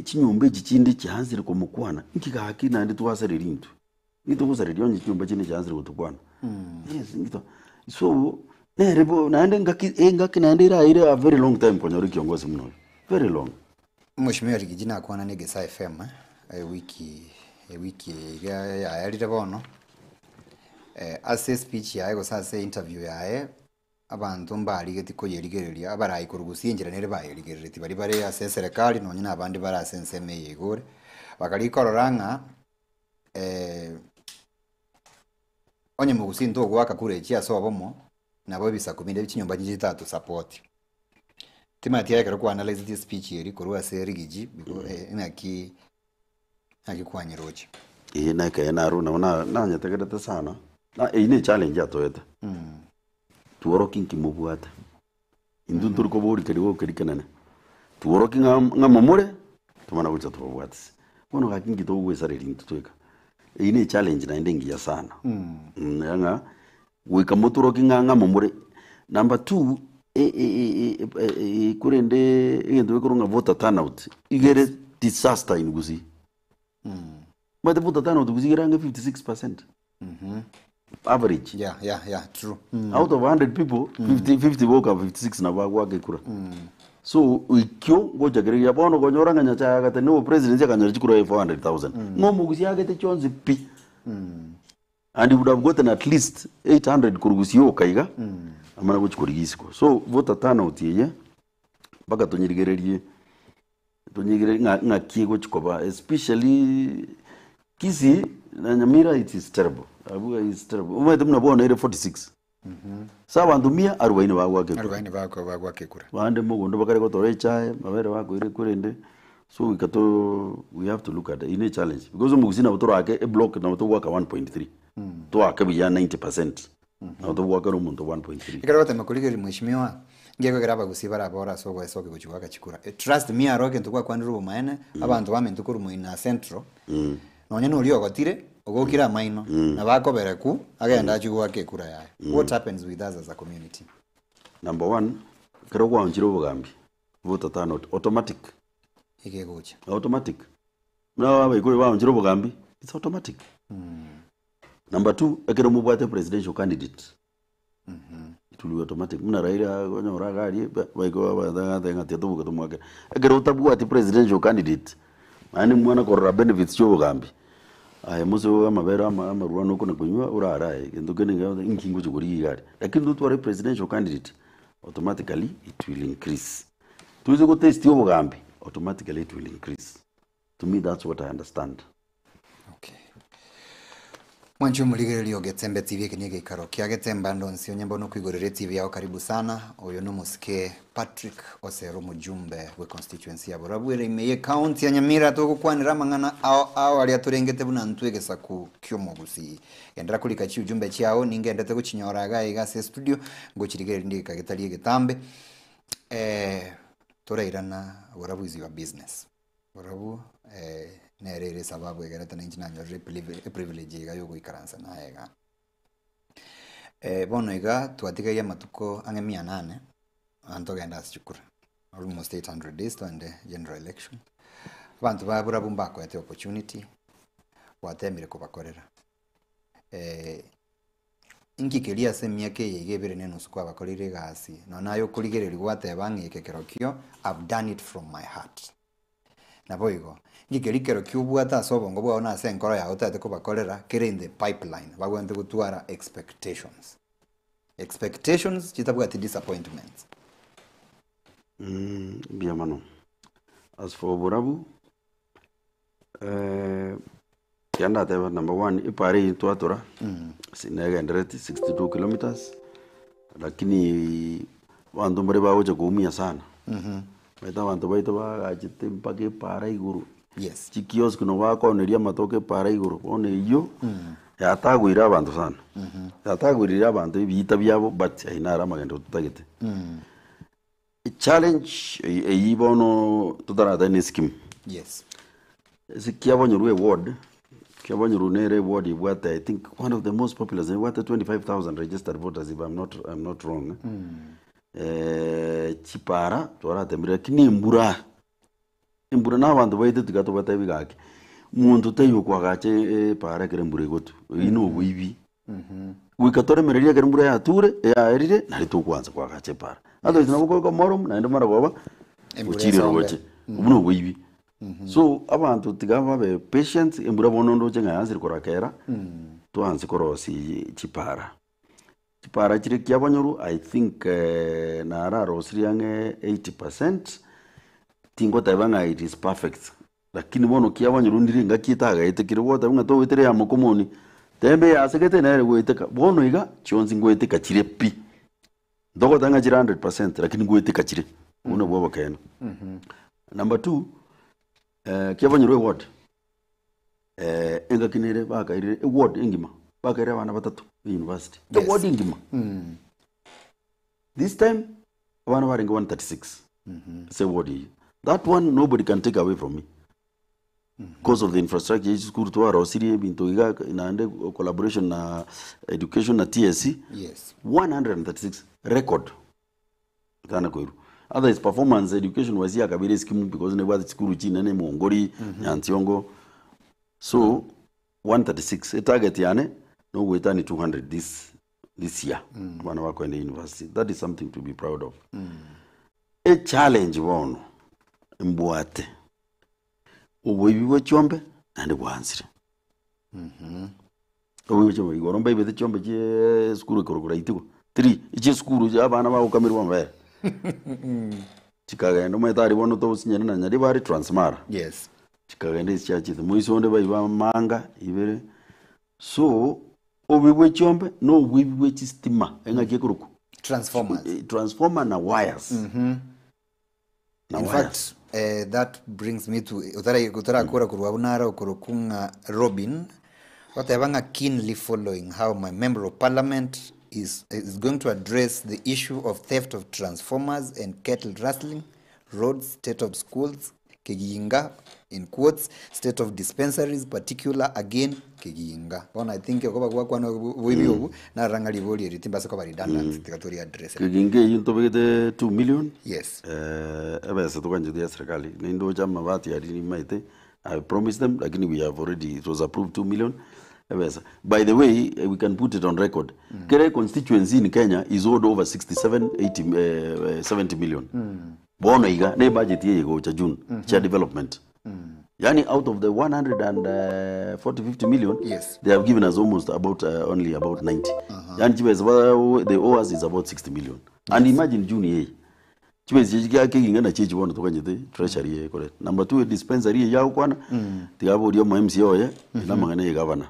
chinyomba echi chinde chiansire komokwana, inki gaki naende twasareria intwe? Inki togosareria onye chinyomba chinde chiansire gotokwana? Yes, inki to so nere bo naende engaki engaki naende eraire a very long time konyora ekiongozi buna oyo, very long. Mweshimiwa Rigiji nakwana na Egesaa FM ewiki ewiki eye iga yaerire bono, ase espeech yaye gose ase interview yaye. abanto mbarigeti koyerigereria, abarai korwa gusii enchera nere bayerigereretie, baria bare ase eserekari nonye na abande bare ase ensemo eye iga ore, bakarigia korora ng'a onye mogusii ntogoaka kura echio ase obomo, nabo ebisaku binde chinyomba chinche chitatusapoti. Timanyeti ekero kwa analyse speech eria korwa ase rigiji, ng'aki Naki kwanyeroche. Eye nekeene aro nabo na- nanyetegerete sana, na eyio ne echallenge atoete. Tworokie nki mobwate, intwe ntori koboria keria gokeria ekenene, tworokie ng'a ng'a momore, tomana gocha tobabwatisi. Bono gaki nki togoesareria intwe tweka? Eyio ne echallenge naende engiya sana, ng'a goika motorokie ng'a ng'a momore. Number two, korende egento gekorwa ng'a voter turnout, iga ere disaster in Gusii. Omanyete voter turnout Gusii iga ere ang'e 56%, average. Yeah, yeah, yeah, true. Out of 100 people, 50, 50 boka 56 nabo bagoaka ekura. So ekio ngochakereria bono okonyora ng'a Nyasaye agate na obopresidency akanyora chikura 400,000. Ng'a omogusii agete chionsi pi. And he would have gotten at least 800 korwa gusii oka iga, amana gochia korigia isiko. So voter turnout eye, mpaka tonyerigererie, tonyerigererie ng'a ng'aki egochi koba especially Kisii na Nyamira it is terrible, abwo is terrible. Omanyete buna bono ere 46, ase abanto mia arubaini bagoaka ekura. Arubaini bako bagoaka ekura. Bande mogondo bakare gotora echae, mabere bakoira ekura ende, so goika to we have to look at eyio ne echallenge because omogusii nabo torake eblock nabo togoaka 1.3 toake buya 90 percent nabo togoakera omonto 1.3. Ekero ogotema korigereria mheshimiwa, nki ekogera abagusii barabore ase ogoesokia gochia goaka chikura? Trust me aro egento gwakwanire obomaene, abanto baminto korwa moino central, Nonya noria ogotire, ogokire amaino, nabo akoberekwu, agende achie goaka ekura yaye. What happens with us as a community? Number one, ekero gwaonchire obogambi, voter turnout, automatic. Iga egocha. Automatic. Buna abaikuyu baonchire obogambi, it's automatic. Number two, ekero mobwate presidential candidate, It will be automatic. Buna Raila okonyora iga aria, ba- baiko abatagate ng'a tiga toboke tomoakere. Ekero otabwati presidential candidate, naende mwana korora benefits chia obogambi, aye mose obe amabere ama amaruranu okona konywa orare aye, gento kende nge inki ngochi korigia iga aria. Lakini totware presidential candidate, automatically it will increase. Toise gotestia obogambi, automatically it will increase. To me that's what I understand. Okay. Mwanche omorigereria o Getembe TV eke negeikaro kia Getembe ande onsi onye mbono okoigorera etv yao karibu sana oyo nomosike Patrick Osero omojumbe bwe constituency ya Borabu ere ime ye county ya Nyamira togokwanera amang'ana ao ao aria torengete buna ntwe egesaku kiomogusii gendera korika chiujumbe chiao ningendete gochinyora iga iga ase estudio ngochirigereria ndigeka getari egetambe eh, torairana Borabu is your business. Barabwo nere ere esababu egerete nainche nanyorire eprivilege iga yogoikaransa naye igaa. Bono iga twatigaire amatuko ang'e mia nane, abanto togende ase chikura, almost 800 days togende general election, abanto ba barabwo mbakoete opportunity, gwatemire kobakorera. Inki keria ase emiaka eye iga ebere na enusu kwabakoreire egasi, nonya naye okorigereria gwateba ng'a eke kerokio I've done it from my heart. Naboigo, inki keria kerokio obwate ase obongo bwao na ase enkoro yao otagete kobakorera kere in the pipeline bagwenerete gotwara expectations. Expectations chitabwati disappointments. Mbuya mono. As for oborabu, Ekiagera ndateba number one, epara eyio twatora ase negendereti 62 kilometres, lakini abanto mbare bagocha koumia sana. Omanyete abanto baito bagachete mpaka epara igoro, Yes. chikiosk nabo bakooneria amatoke epara igoro, bono eyio yatagoire abanto sana, yatagoirire abanto ebiita biabo but ayio naro amagenderero totagete. Echallenge eyio bono totaratari na eskimu. Yes. Ase kiabonyorwa eward, kiabonyorwa nere eward ebwate I think one of the most populous ebwate 25,000 registered voters if I'm not, I'm not wrong. Eh, chipara twaratemire lakini embura, embura na abanto baito tiga tobatebi gaki, monto taiyo okoagacha epara ekero embura egotwa, oyio na oboibi. Goika toremererie ekero embura yature, yaerire, nario tokwansa koagacha epara. Otherwise nabo okoika omoromo naende maragoba, Embura ochire esombe. roche, obwo na oboibi. So abanto tiga babe patient, embura bono ndoche ng'a yansire korakera, twanse korosia chipara. Chipara chire kiabonyoru I think nararosirie ang'e 80%, tingoteba ng'a it is perfect, lakini bono kiabonyoru ndire engaki etagaetekire goteba ng'a togoetera ya mokomoni, tembe yasegete nere goeteka, bono iga chionsi ngoeteka chire pi. Ntogoteba ng'a chire 100% lakini ngoeteka chire, obwo nabwo obokeene. Number two, kiabonyoru eward, engaki nere bakairire eward engima, bakairire abana batato university, Yes. eward engima. This time, abana barenge 136 ase eward eyio. That one nobody can take away from me. Because of the infrastructure ya chisukuru twarosirie ebinto iga naende collaboration na education na TSC, Yes. 136 record. Tana koirwa. Otherwise performance education wise yakabeire eskimu because nebwate chisukuru chinene Mongori, Nyansiongo. So 136 etarget yane nogoetania 200 this this year abana bakoenda university. That is something to be proud of. Echallenge bono mbwate oboibi bwe chiombe naende bwansire. Oboibi bwe chiombe igoro mbaibete chiombe chie esukuru ekorokwa Raitigo three echie esukuru chia abana bagokamerwa amabere chikagenda omanyete aria bono tosinyane na Nyaribari Transmara Yes. chikagenda ase chiachete moiso onde baiba amanga ibere so oboibi bwe chiombe na oboibi bwe chistima eng'aki ekorokwa Transformers. Eh, transformer na wires na In wires fact, eh, that brings me to otara otarakora korwa abwo naro okorokwa ng'a Robin goteba ng'a keenly following how my member of parliament is, is going to address the issue of theft of transformers and cattle rustling, roads, state of schools, Keginga in quotes, state of dispensaries particular again Keginga. Bono I think okoba gwakwana oboibi obu narora ng'a ribori eri timbase koba redundant tiga tori address. Keginga eyio ntobegete 2 million Yes. eh, ebesa toganchete ya serikali nindoche amabati aria nimaete I promised them lakini we have already it was approved 2 million ebesa by the way eh, we can put it on record kere constituency in Kenya is owed over 67 80 eh, eh, 70 million Bono iga ne budget eye egocha June chia development. Yani out of the 140 50 million Yes. they have given us almost about uh, only about 90. Yani chibesa ba- they owe us is about 60 million. And imagine June eye. Chibesa echi kia keginga na chichi bono tokanyete treasury ekore. Number 2 dispensary eye yagokwana tigaboria omo MCA oye na amang'ana ye governor.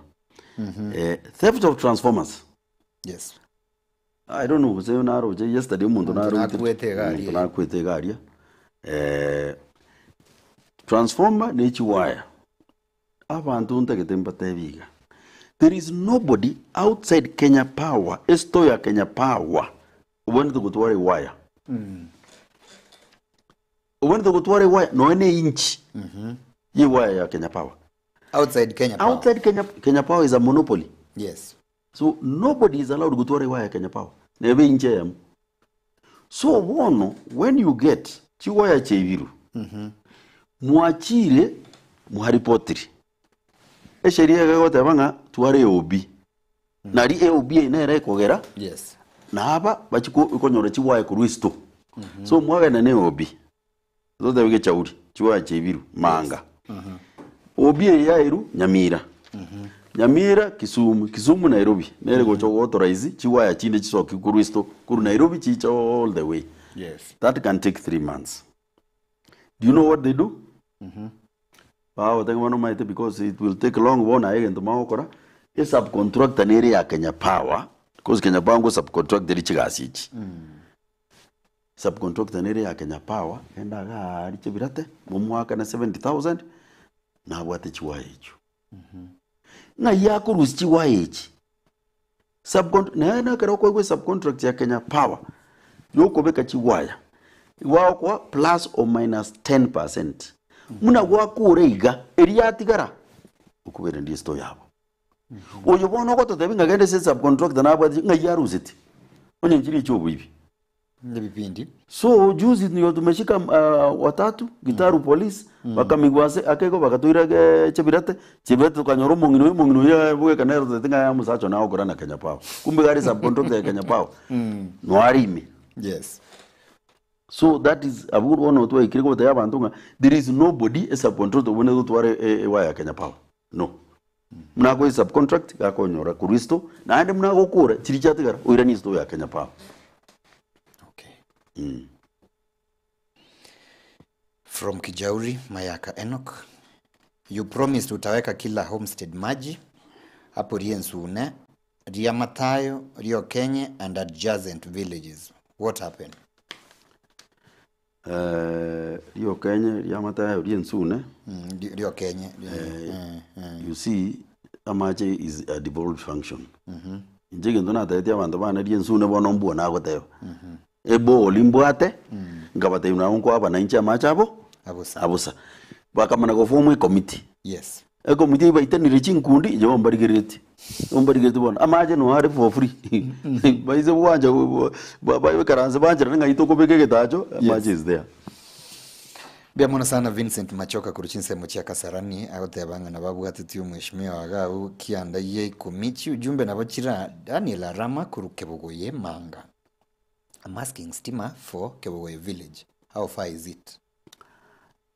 Eh, theft of transformers. Yes. I don't know gose naroche yesterday omonto Omonto naroche nakwete iga aria. omonto nakwete iga aria eh, transformer ne chiwaya abanto ntagete mbatebi iga there is nobody outside Kenya Power estore ya Kenya Power obwenerete gotwara ewaya obwenerete gotwara ewaya nonya ne inch ye ewaya ya Kenya Power Outside Kenya Power. outside Kenya, Kenya Power is a monopoly Yes. So nobody is allowed gotwara ewaya ya Kenya Power nebe inche eyemo. So bono when you get chiwaya chiaibirwe mwachire mwaripotiri esheria iga egoteba ng'a tware eOB nari eOB eye nere ekogera Yes. naba bachi ko- konyora chiwaya korwa esito so mwagenda na eOB totebe gechauri chiwaya chiaibirwe manga OB eye yairwe Nyamira Nyamira Kisumu Kisumu Nairobi nere gocha goauthorize chiwaya chinde chisoke korwa esito korwa Nairobi chiche all the way Yes. that can take 3 months do you know what they do bagoteba bono omanyete because it will take long bono aye egento magokora esubcontractor nere ya Kenya Power because Kenya Power ngo subcontract eri chigasi echi Subcontractor nere ya Kenya Power, genda iga aria Chebirate, momwakane 70,000, nabwate chiwaya echio. Ng'ai akorusia chiwaya echi? Subcon naende ekero okoigwa esubcontract ya Kenya Power, yokobeka chiwaya, bagokoa plus or minus 10%. Buna gwakora iga, eria yatigara, okobera ndie store yabo. Oyo bono ogototebia ng'a genda ase esubcontractor nabwate ng'ai aruseti? Onye nchire chia oboibi. Ebipindi. So juzi ndio tumeshika uh, watatu Gitaru mm. police mm. bakamigwa ase akego bagatoira ge Chebirate Chebirate tukanyora omong'ina oyo omong'ina oyo bweka nero tete ng'a omosacha one agokora na Kenya Power kumbe gari subcontractor ya Kenya Power mm. noarime Yes. so that is abwo bono twaikire gotebia abanto ng'a there is nobody a subcontractor obwenerete gotwara ewaya ya Kenya Power no. Buna akoe subcontract, gakonyora korwa esito, naende buna agokora chiria chiatigara, oiranie esito ya Kenya Power. Okay. From Kijauri, Mayaka Enock. You promised utaweka kila homestead maji hapo Riensune, Riamatayo, Riokenye and adjacent villages. What happened? Eh, Riokenye, Riamatayo, Riensune, Riokenye. Mm. You see, amache is a devolved function. Inche egento nataeti abanto bane Riensune bono mbua nagoteba. Ebori mbwate, nkabatebia nabo nkoabana inche amache abo Abosa. abosa. Bakamana goform ecommittee. Yes. Ecommittee eyio baitanire chinkundi, inche bono mbarigereretie, bono mbarigereretie bono, amache noo are for free baise gwancha baikaranse bancherane ng'a tokobeka egetacho, amache is there. Mbuya mono sana Vincent Machoka korwa chinsemo chia Kasarani agoteba ng'a nababwatetie omweshimiwa iga abwo kianda gia ikomi chiujumbe nabo chira Daniel Arama korwa Kebugoye Manga. I'm asking stima for Kebugoye village how far is it?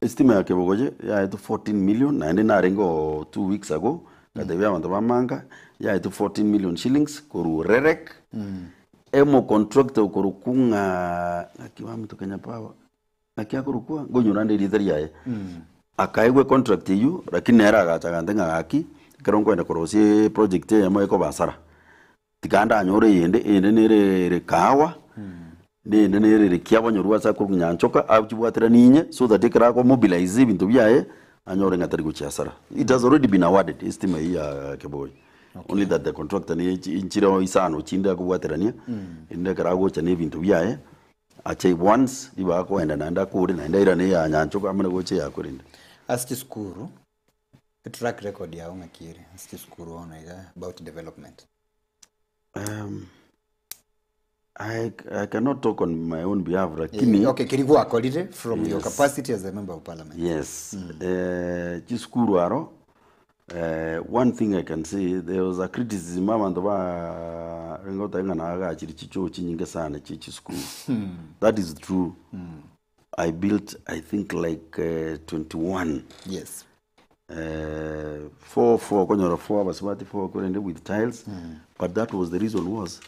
Estima ya Kebugoye yaetwe 14 million naende narenge oo 2 weeks ago ngatebia abanto ba Manga yaetwe 14 million shillings korwa REREC emo contractor okorokwa ng'a ng'aki bamito Kenya Power ng'aki akorokwa nkonyora nde erieta riaye akaegwa econtract eywo lakini nere agacha agante ng'a gaki ekero nkoenda korosia eproject eyemo ekoba hasara Tiga ndanyore eyende, eyende nere ere kahawa, na eyende nere ere kiabonyorwa ase akorwa nyanchoka, achibwateranie inye, so that ekero ako mobilize ebinto biaye, anyore ng'a tari gochia hasara. It has already been awarded, estima eyio ya Keboi. Only that the contractor ne chi nchire isano chinde akobwaterania, erinde ekero agocha na ebinto biaye, ache once, ribaga akoenda naende akore, naende airane eya nyanchoka amane gocha eyakwe rende. Ase chisukuru, Etrack record yao ng'aki ere ase chisukuru bono iga about development? I cannot talk on my own behalf lakini Eh, okay, keri gwakorire from your capacity as a member of parliament. Yes. Chisukuru aro, one thing I can say, there was a criticism abanto ba renge goteba ng'a nagachire chichoo chinyinge sana chie chisukuru. That is true. I built I think like 21. Yes. 4 4 okonyora 4 abasubati 4 korende with tiles but that was the reason was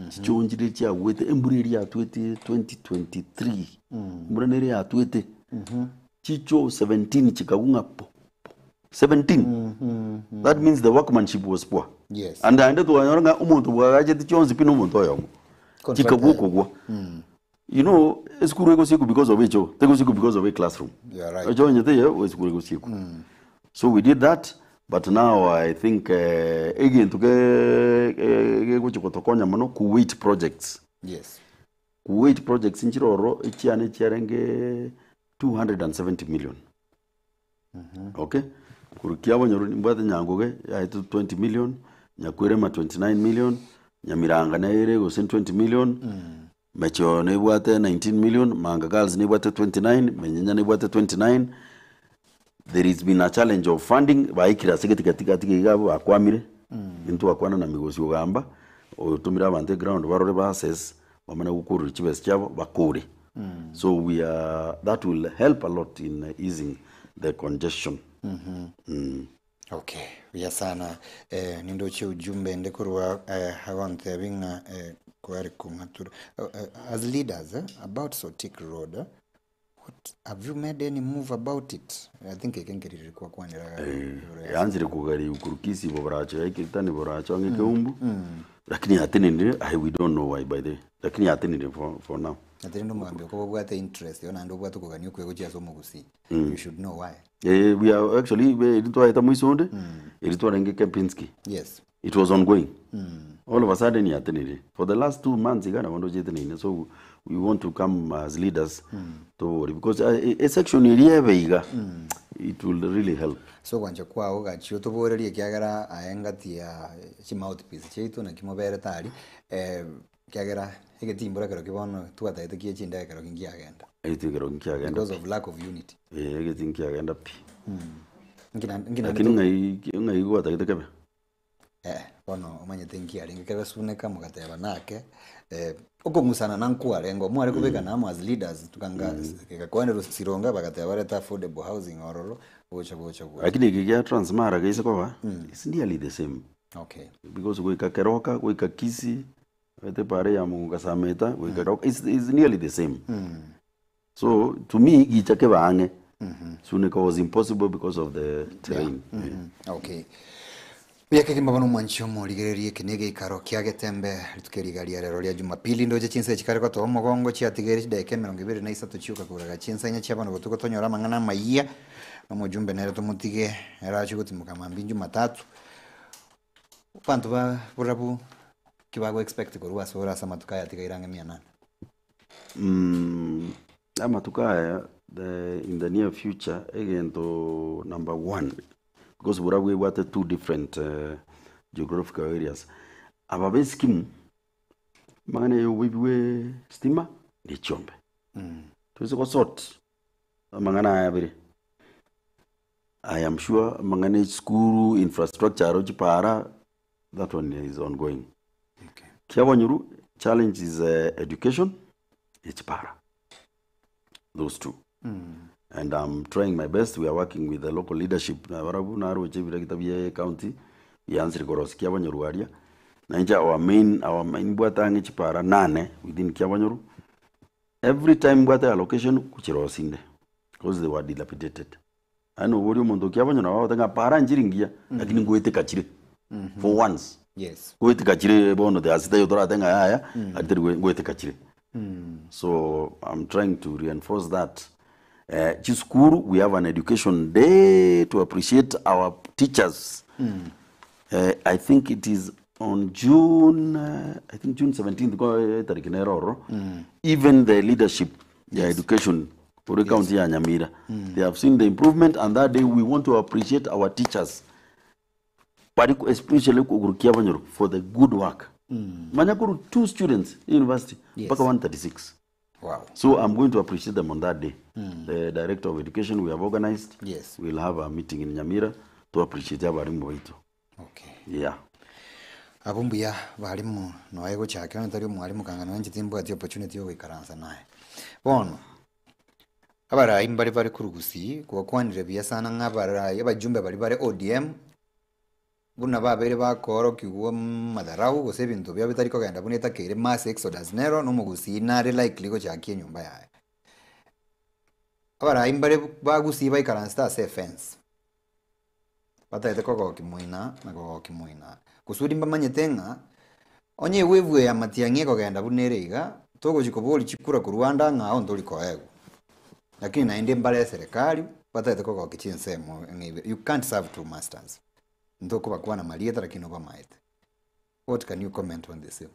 chichonchire chiagwete embura eria yatwete 2023 embura nere yatwete chicho 17 chikagwa ng'a po po 17 that means the workmanship was poor Yes. and naende twanyora ng'a omonto bwagachete chionsi pi na omonto oyomo Contractor. chikagwa okogwa You know, esukuru egosiekwa because of echo, tegosiekwa because of a classroom. You are right. Echo onye teiyo, esukuru egosiekwa. So we did that, but now I think eh, egento ke eh, gegochi gotokonya mono Kuwait projects. Yes. Kuwait projects nchire ororo echiane chiarenge 270 million. Okay, korwa kiabonyoru nimbwate nyangoge yaetwe 20 million, nyakwerema 29 million, nyamiranga nere gose 20 million, mecheo nebwate 19 million, manga girls nebwate 29, menyenya nebwate 29. There is been a challenge of funding, baikire ase getigati gati iga abwo bakwamire, intwakwana na Migosi Ogamba, otomire abanto eground barore ba assess, bamanye gokorera chibesa chiabo bakore. So we are, that will help a lot in easing the congestion. Okay, buya sana. Eh, nindoche ujumbe ende korwa eh, agontebi ng'a eh, kware kong'atura. As leaders eh, about Sotik Road eh, what have you made any move about it? I think eke nkerire kwakwanera igoro ya Yanzire kogari kurukisi boracho yaikirtani boracho ang'e keumbu lakini yatenenire I we don't know why by the way lakini yatenenire for now. Atiri ndomogambi okoba obwate interest yo naende obwate okogania okwe gochia ase omogusii. You should know why. We are actually eri twaeta moisonde eri twarenge Kempinski. Yes. It was ongoing. All of a sudden yatenenire. For the last 2 months iga nabo ndoche eteneine so we want to come as leaders tobori because a section eri ebe iga it will really help. So gwancha kwao gachia otoborerie ekiagera aye ngati ya chimouthpiece chiaito naki moberete aria ekiagera egetimbura kero ki bono twataete kie chindege kero ki nkiagenda. Egeti kero nkiagenda Because of lack of unity. Egeti nkiagenda pi. Nki naende Lakini ng'ai ng'ai gwatagete kebe? Eh, bono omanyete nki arenge kebesuneka mogateba nake eh, okong'usana na nkwarenge mware kobekana amo as leaders tukanga gekakwanirwa Sironga bagateba barete affordable housing ororo gocha gocha gocha. Lakini eke gia Transmara geise koba, it's nearly the same. Okay. Because goika Keroka, goika Kisii, omanyete epara ya Muguka Sameta, goika Keroka, it's, it's nearly the same. So to me gicha kebe ang'e. Suneka was impossible because of the terrain. Yeah. Okay. Buya kegima bono omwanchi omorigererie eke negeikaro kia getembe rituko eri iga ria rero ria Jumapili ndoche chinsa echi kare gotoa omogongo chiatigaire chidaeka emerongo ebere na isato chioka koraga chinsa inye chia bono botuko tonyore amang'ana amayia na omojumbe nere tomotige ere achie gotimoka mambia Jumatatu. Abanto ba borabu ki bago expect korwa ase ore ase amatuko aya atigaire ang'e mia nane? Amatuko aya the in the near future egento number one because borabwo ebwate two different geographical areas, aba ba eskimu amang'ana ya oboibi bwa estima na echiombe. Toise gosort amang'ana aya abere, I am sure amang'ana ya chisukuru, infrastructure aro chipara, that one is ongoing. Okay. Kiabanyuru challenge is education ne chipara those two and I'm trying my best we are working with the local leadership na barabwo naroche ebiregita bia county biansire korosia Kiabanyuru aria na inche our main our main mbwate ang'e chipara nane within Kiabanyuru every time mbwate allocation gochirosia inde because they were dilapidated. Yaani oborie omonto okia abanyora nabo bagoteba ng'a para nchiri ngiya, lakini ngoeteka chire for once. Yes. Goeteka chire bono the ase taiyo toratebe ng'a yaya, aria tari goeteka chire. So I'm trying to reinforce that. Chisukuru we have an education day to appreciate our teachers. I think it is on June, I think June 17th, ko etariki nere ororo. Even the leadership ya education kore county ya Nyamira they have seen the improvement and that day we want to appreciate our teachers bari especially kugurukia abanyoro for the good work manya kuru two students university mpaka 136 Wow. so i'm going to appreciate them on that day the director of education we have organized Yes. we'll have a meeting in Nyamira to appreciate abarimu baitu Okay. yeah Abwo mbuya barimu noe gochakera onye tari omwarimu kanga noe inche timbwati opportunity yogoikaransa naye. Bono, abarai mbare bare korwa gusii, gwakwanire buya sana ng'a abarai abajumbe baria bare ODM, buna babeire bakoorokigwa madharau gose ebinto biabo bitari kogenda buna etakeire mass exodus nero na omogusii nare likely gochakia enyomba yaye. Abarai mbare ba gusii baikaransete ase efence. Batagete kogokia moina na kogokia moina. Kusudi mbamanyete ng'a onye ewave ya matiang'i ekogenda buna ere iga, togochia koboria chikura korwa ande ang'e ao ntori koegwa. Lakini naende mbare eserekari batagete kogokia chinsemo ng'a ibere. You can't serve two masters. Ntokobakwana marieta lakini obamaete. What can you comment on the same?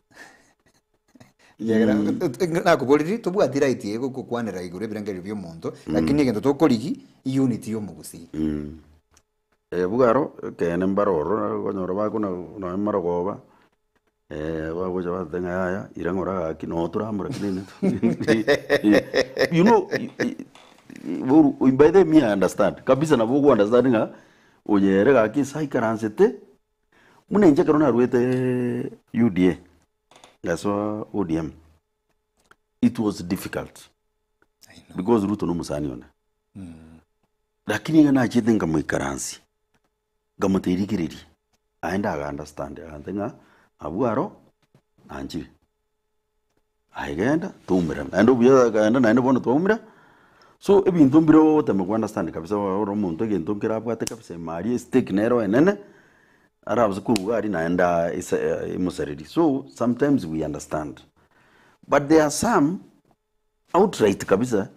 Ekiagera nakoboriri tobwati right eye gokwanera igoro ebirengererio bia omonto, lakini egento tokorigi unity ya omogusii. Bugaro ekeene mbare ororo okonyora bakona nonye marogoba bagocha bateba ng'a yaya ira ng'ora gaki noo toramora kinene you know by the way me I understand kabisa nabo ogo understand ng'a oyo ere gaki ase aikaransete Buna inche ekero naruete UDA ngasoa ODM, it was difficult because Ruto na omosani one. Lakini iga nachete nkamoikaransia, nkamotebia rigereria, aye ndaga understand agantebia ng'a abwo aro nanchire. Aye genda toumerane, naende obuya akaenda naende bono twaumera, so ebinto mbire ogotema ko understand kabisa ore omonto egento nkere abwate kabisa ime aria estake nero enene, arabase korwa iga aria naende aa ese emosarerie. So sometimes we understand, but there are some outright kabisa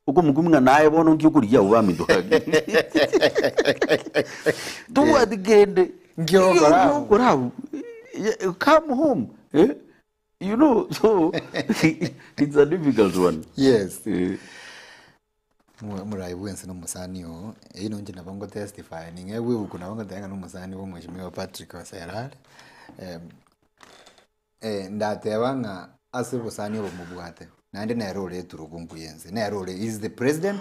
okomokumia ng'a naye bono nki okorigia abwo baminto gaki tobwati kende Nki ogokora abwo? Nki ogokora abwo? Come home eh. You know, so it's a difficult one. Yes. Eh. Omorai bwensi na omosani oo, eyio nonye inche nabo ngotestify ning'e bwa ebuku nabo ngoteba ng'a na omosani bwa omweshimiwa Patrick Oserare, ndateba ng'a ase obosani obo mobwate, naende nere ore eturugo nkuya ense, nere ore he is the president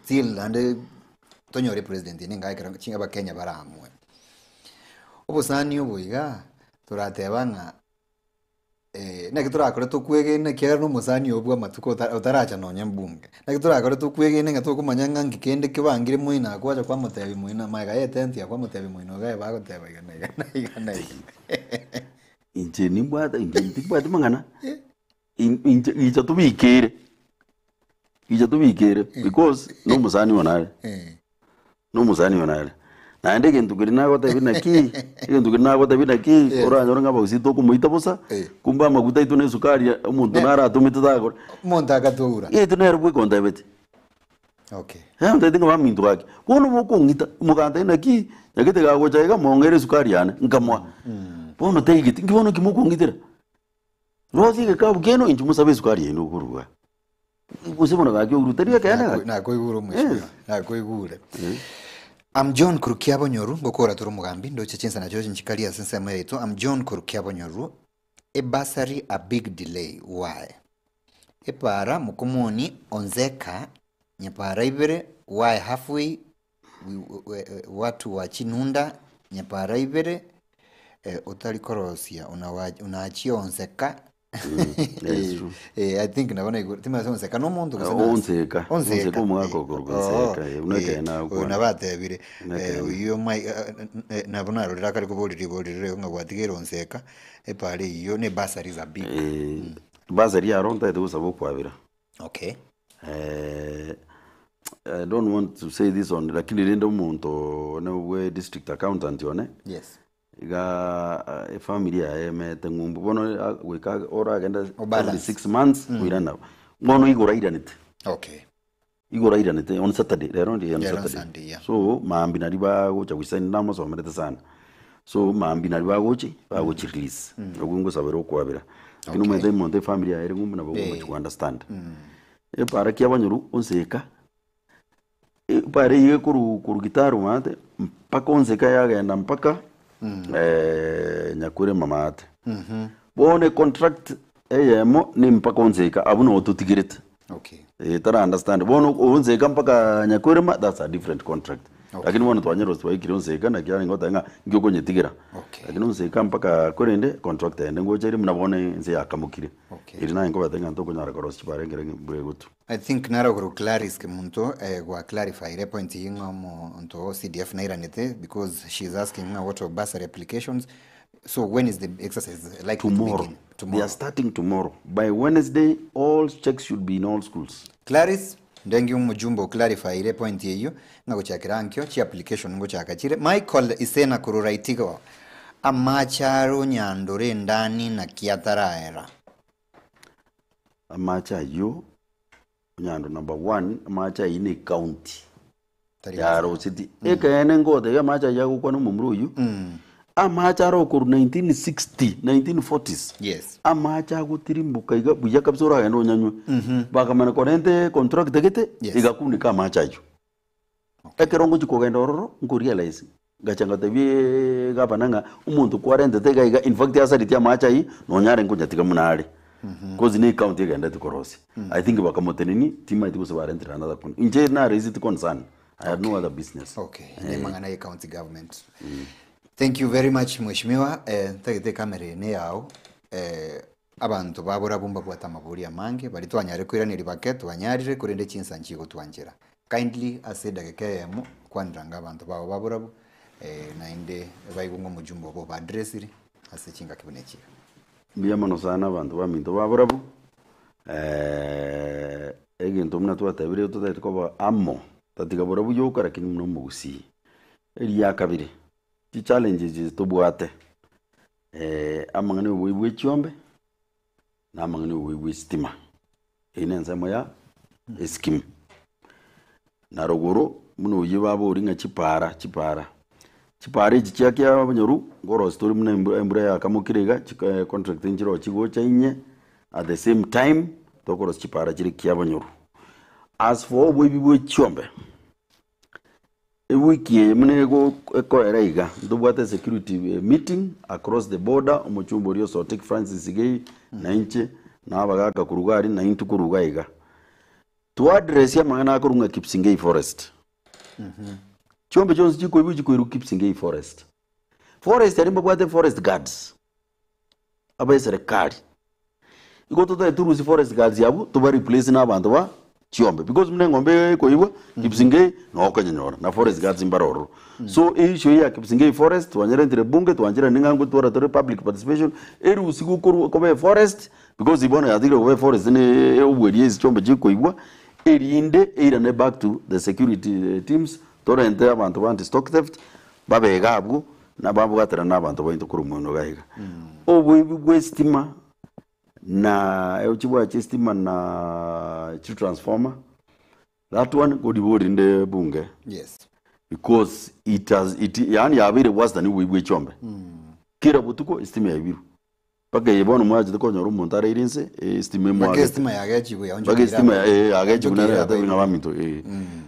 till naende tonyore epresident ende enga ekero abakenya baramue. Obosani obo iga, torateba ng'a naki torakore tokwegena ekiagera na omosani oo bwa amatuko otaracha nonye mbunge. Naki torakore tokwegene ng'a tokomanya ng'a nki kende kebangire moino aa kwacha kwamotebia moino magega ya etenti aa kwamotebia moino iga bagoteba iga na iga na iga na iga. Inche nimbwate inche timbwati mang'ana, inche gicha tobikere, gicha tobikere because na omosani one are. Na omosani oyo nare. Naende egento keria nagotebia naki, egento keria nagotebia naki, Yes. oranyore ng'a abagusii tokomoita bosa, Eh. kumbe amaguta aito na esukari omonto Ne- naro atomete tagora. Omonto akatoura. Egento nere bweka ontebeti. Okay. Yaani ontebeti ng'a baminto gaki, bono bokong'ita, mogantebia naki, nyagete gagocha iga mong'ere esukari yane, nkamoa. Bono taigeti, nki bono nki mokong'itera? Rosia egekabu kiaino inche mosabe esukari yaino okoruga. Gose bono gaki ourwe tari ekeene gaki. Nakoigure omweshimiwa, nakoigure. I'm John Kurukia Bonyoru, ngokora tore omogambi, ndoche chinsa nachio nchikari ase ensemo yaito. I'm John Kurukia Bonyoru, a bursary a big delay, why? Epara mokomoni onzeka nyapara ibere, why halfway, watu wa chinunda nyapara ibere, otari korosia unaachia onseka Yes, true. Eh, I think nabo naigure timanyeti onseka na omonto gose nase? Onseka. Onseka omogaka okorokwa Oo, Onseka, eh, buna eh, ekeene oyo agokwana. nabo atebire Buna eh, ekeene. oyio mai eh, eh, nabo narorire akare koboria ribori riria ng'a gwatigeire onseka epara eyio ne bursary is a big Eh, bursary aro ntagete gosaba okwabera. Okay. Eh, I don't want to say this on lakini rende omonto one bwe district accountant one Yes. Iga efamiri yaye emete ng'umbu bono goika oragende every Obalance. 6 months koirana bono igoro airanete igoro airanete on Saturday rero ndi on Rero on Saturday Sunday, yeah. so maambia naria bagocha goisaini namosomerete sana so maambia naria bagochi bagochi release obwo ngosabera okwabera lakini omanyete omonto efamiri yaye ere ng'umbu nabo ogochi go understand epara kia abanyoru onse eka Epara eyio ekorwa korwa Gitaru maate mpaka Onseka yagenda mpaka Nyakurema maate. Bono econtract eyemo ne mpaka Onseka abwo noo totigerete. Okay. Eh, tara understand. Bono Onseka mpaka Nyakurema that's a different contract. Okay. Lakini bono twanyora twaikire Onseka naki arenge goteba ng'a nki okonyetigera. Okay. Lakini Onseka mpaka korende contract ende ngocha ere buna bono ense yakamokire. Okay. Eri naye nkobatebia ng'a ntokonyara korosia chibara ekero embura egotwa. I think naro korwa Clarice Kemunto eh, gwa clarifyire point eyio ng'a omonto o CDF nairanete because she is asking ng'a what of bursary applications so when is the exercise likely to Tomorrow. begin? They are starting tomorrow. By Wednesday, all checks should be in all schools. Clarice, ndenge omojumbe o clarifyire point eyio ng'a gochakera ankio chi application ngochaka chire. Michael Isena korwa Raitigo, amache are onyandore endani naki ataraera. Amache ayio, onyando number one, amache ayio ne ecounty Tari yaroseti. Ekeene ngotebia amache ayio agokwana omomura oyio, amache aro korwa 1960, 1940s, Yes. amache agotirimboka iga buya kabisa oragende onyanywe. Bakamanya korenta econtractor gete, Yes. egakunika amache ayio. Ekero ngochia kogenda ororo, nkorealize, ngacha ngatebia gavana ng'a omonto kwarentete iga iga, in fact asareti amache ayio, nonya arenge konyatiga buna are. Cause ne ecounty egenderete korosia. I think bakamotenenia, timaeti gose barentire another con- inche na raised concern, I had no other business. Okay, ne mang'ana ye county government. Thank you very much mheshimiwa. Eh, ntagete ekamera eye ne yao. Eh, abanto ba Borabu mbabwate amabori amange, baria twanyarire koiraneria bake twanyarire korende chinsa nchigotwanchera. Kindly ase edageka eyemo kwanera anga abanto bao ba Borabu eh, naende baigwe ng'a omojumbe obo obaadresire ase chingaki buna echi iga. Mbuya mono sana abanto baminto ba Borabu, egento buna twatebire totagete koba amo, tatiga Borabu yoka lakini buna omogusii. Eria kabere, chichallenges echi tobwate, amang'ana ya oboibi bwa echiombe, na amang'ana ya oboibi bwa esitima, eyio na ensemo ya eskimu. Na rogoro buna oyio baboria ng'a chipara chipara, chipara echi chia kiabonyoru nkorosia tore buna embura embura yakamokire iga chika contract nchiroo chigocha inye at the same time tokorosia chipara chire kiabonyoru. As for oboibi bwa echiombe, Ewiki eye buna ekoera iga, ntobwate security meeting across the border, omochumba oria o Sotik Francis Sigei na inche na abagaka korwa iga aria na intwe korwa iga iga. Twaddress amang'ana akorwa ng'a Kipsingei Forest. Chiombe chionsi chikoibwa chikoirwa Kipsingei Forest. Forest aria mbabwate forest guards, aba eserekari. Igo totaete torusie forest guards abwo toba replace na abanto ba chiombe because buna eng'ombe ekoibwa Kipsingei noo okonyenyora na forest guards mbare ororo. So issue eye ya Kipsingei forest twanyerentire bunge twancherani ng'a ngotwara tore public participation erusigwe korwa koba eforest because bono yatigire koba eforest ne obweria ase chiombe chikoibwa erinde eirane back to the security teams torente abanto ba anti stock theft babe iga abwo nababwaterane na abanto baito korwa moino iga iga. Oboibi bwa estima na chibwache estima na chitransformer that one nkoriboria rinde bunge Yes. because it has it yaani yabeire worse than oboibi bwe chiombe. Kera botuko estima yaibirwe. Mpaka eye bono mwachete konyora omonto araire inse estima Mpaka emwagete. estima yagechigwe Mpaka yaonchokire estima abairi. eh yagechigwe nere Yaonchokire yatebire ng'a abairi. baminto eh.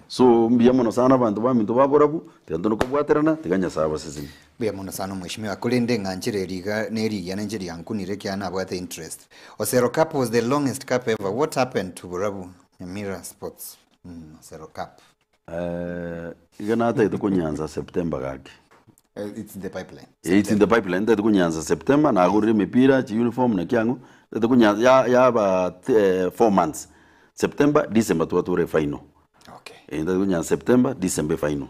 So mbuya mono sana abanto baminto ba borabu, tiga tore kobwaterana, tiga Nyasaye abasesenie. Mbuya mono sana omweshimiwa korende ng'anchera eri iga nerigiya nenche riankunire ekiagera nabwate interest. Osero cup was the longest cup ever, what happened to Borabu Nyamira sports? Osero cup. Iga natagete konyansa September gaki. It's in the pipeline. It's in the pipeline ntagete konyansa September nagorire emepira chiuniform naki ang'o ntagete konyansa ya yaba 4 months September December twatware efinal. Okay. Eh ntagete konyansa September December efinal.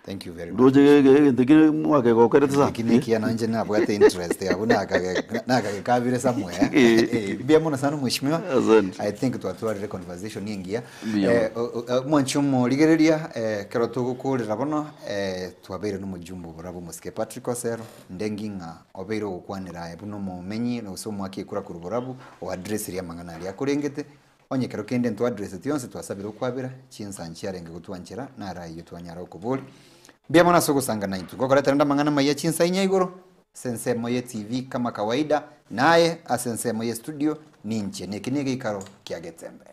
Thank you very much. Ndoche egento ekio mwakegokerete sana. Eki nekiya nonche nabwate interest abwo nakage nakagekabire somewhere. Eh. Eh, mbuya mono sana mheshimiwa. Asante. I think twatwarire conversation engiya. Mbuya Eh, o- o- mwanche omorigereria eh, kero togokorera bono eh, twabeire nomojumbe oborabwo omosike Patrick Osero ndengi ng'a obeire ogokwanera aye buna omomenyi gose omwaki ekura korwa borabu oaddressirie amang'ana aria akorengete Onye ekero kende ntwaadreseti onsi twasabire okwabera, chinsa nchiarenge gotwanchera, naro ayio twanyara gokoboria. Mbuya mono ase ogosanga naintwe. Ngokoretera nde amang'ana amaya chinsa inya igoro, ase ensemo ye TV kama kawaida, naye ase ensemo ye studio, ninche. Neki negeikaro kia Getembe.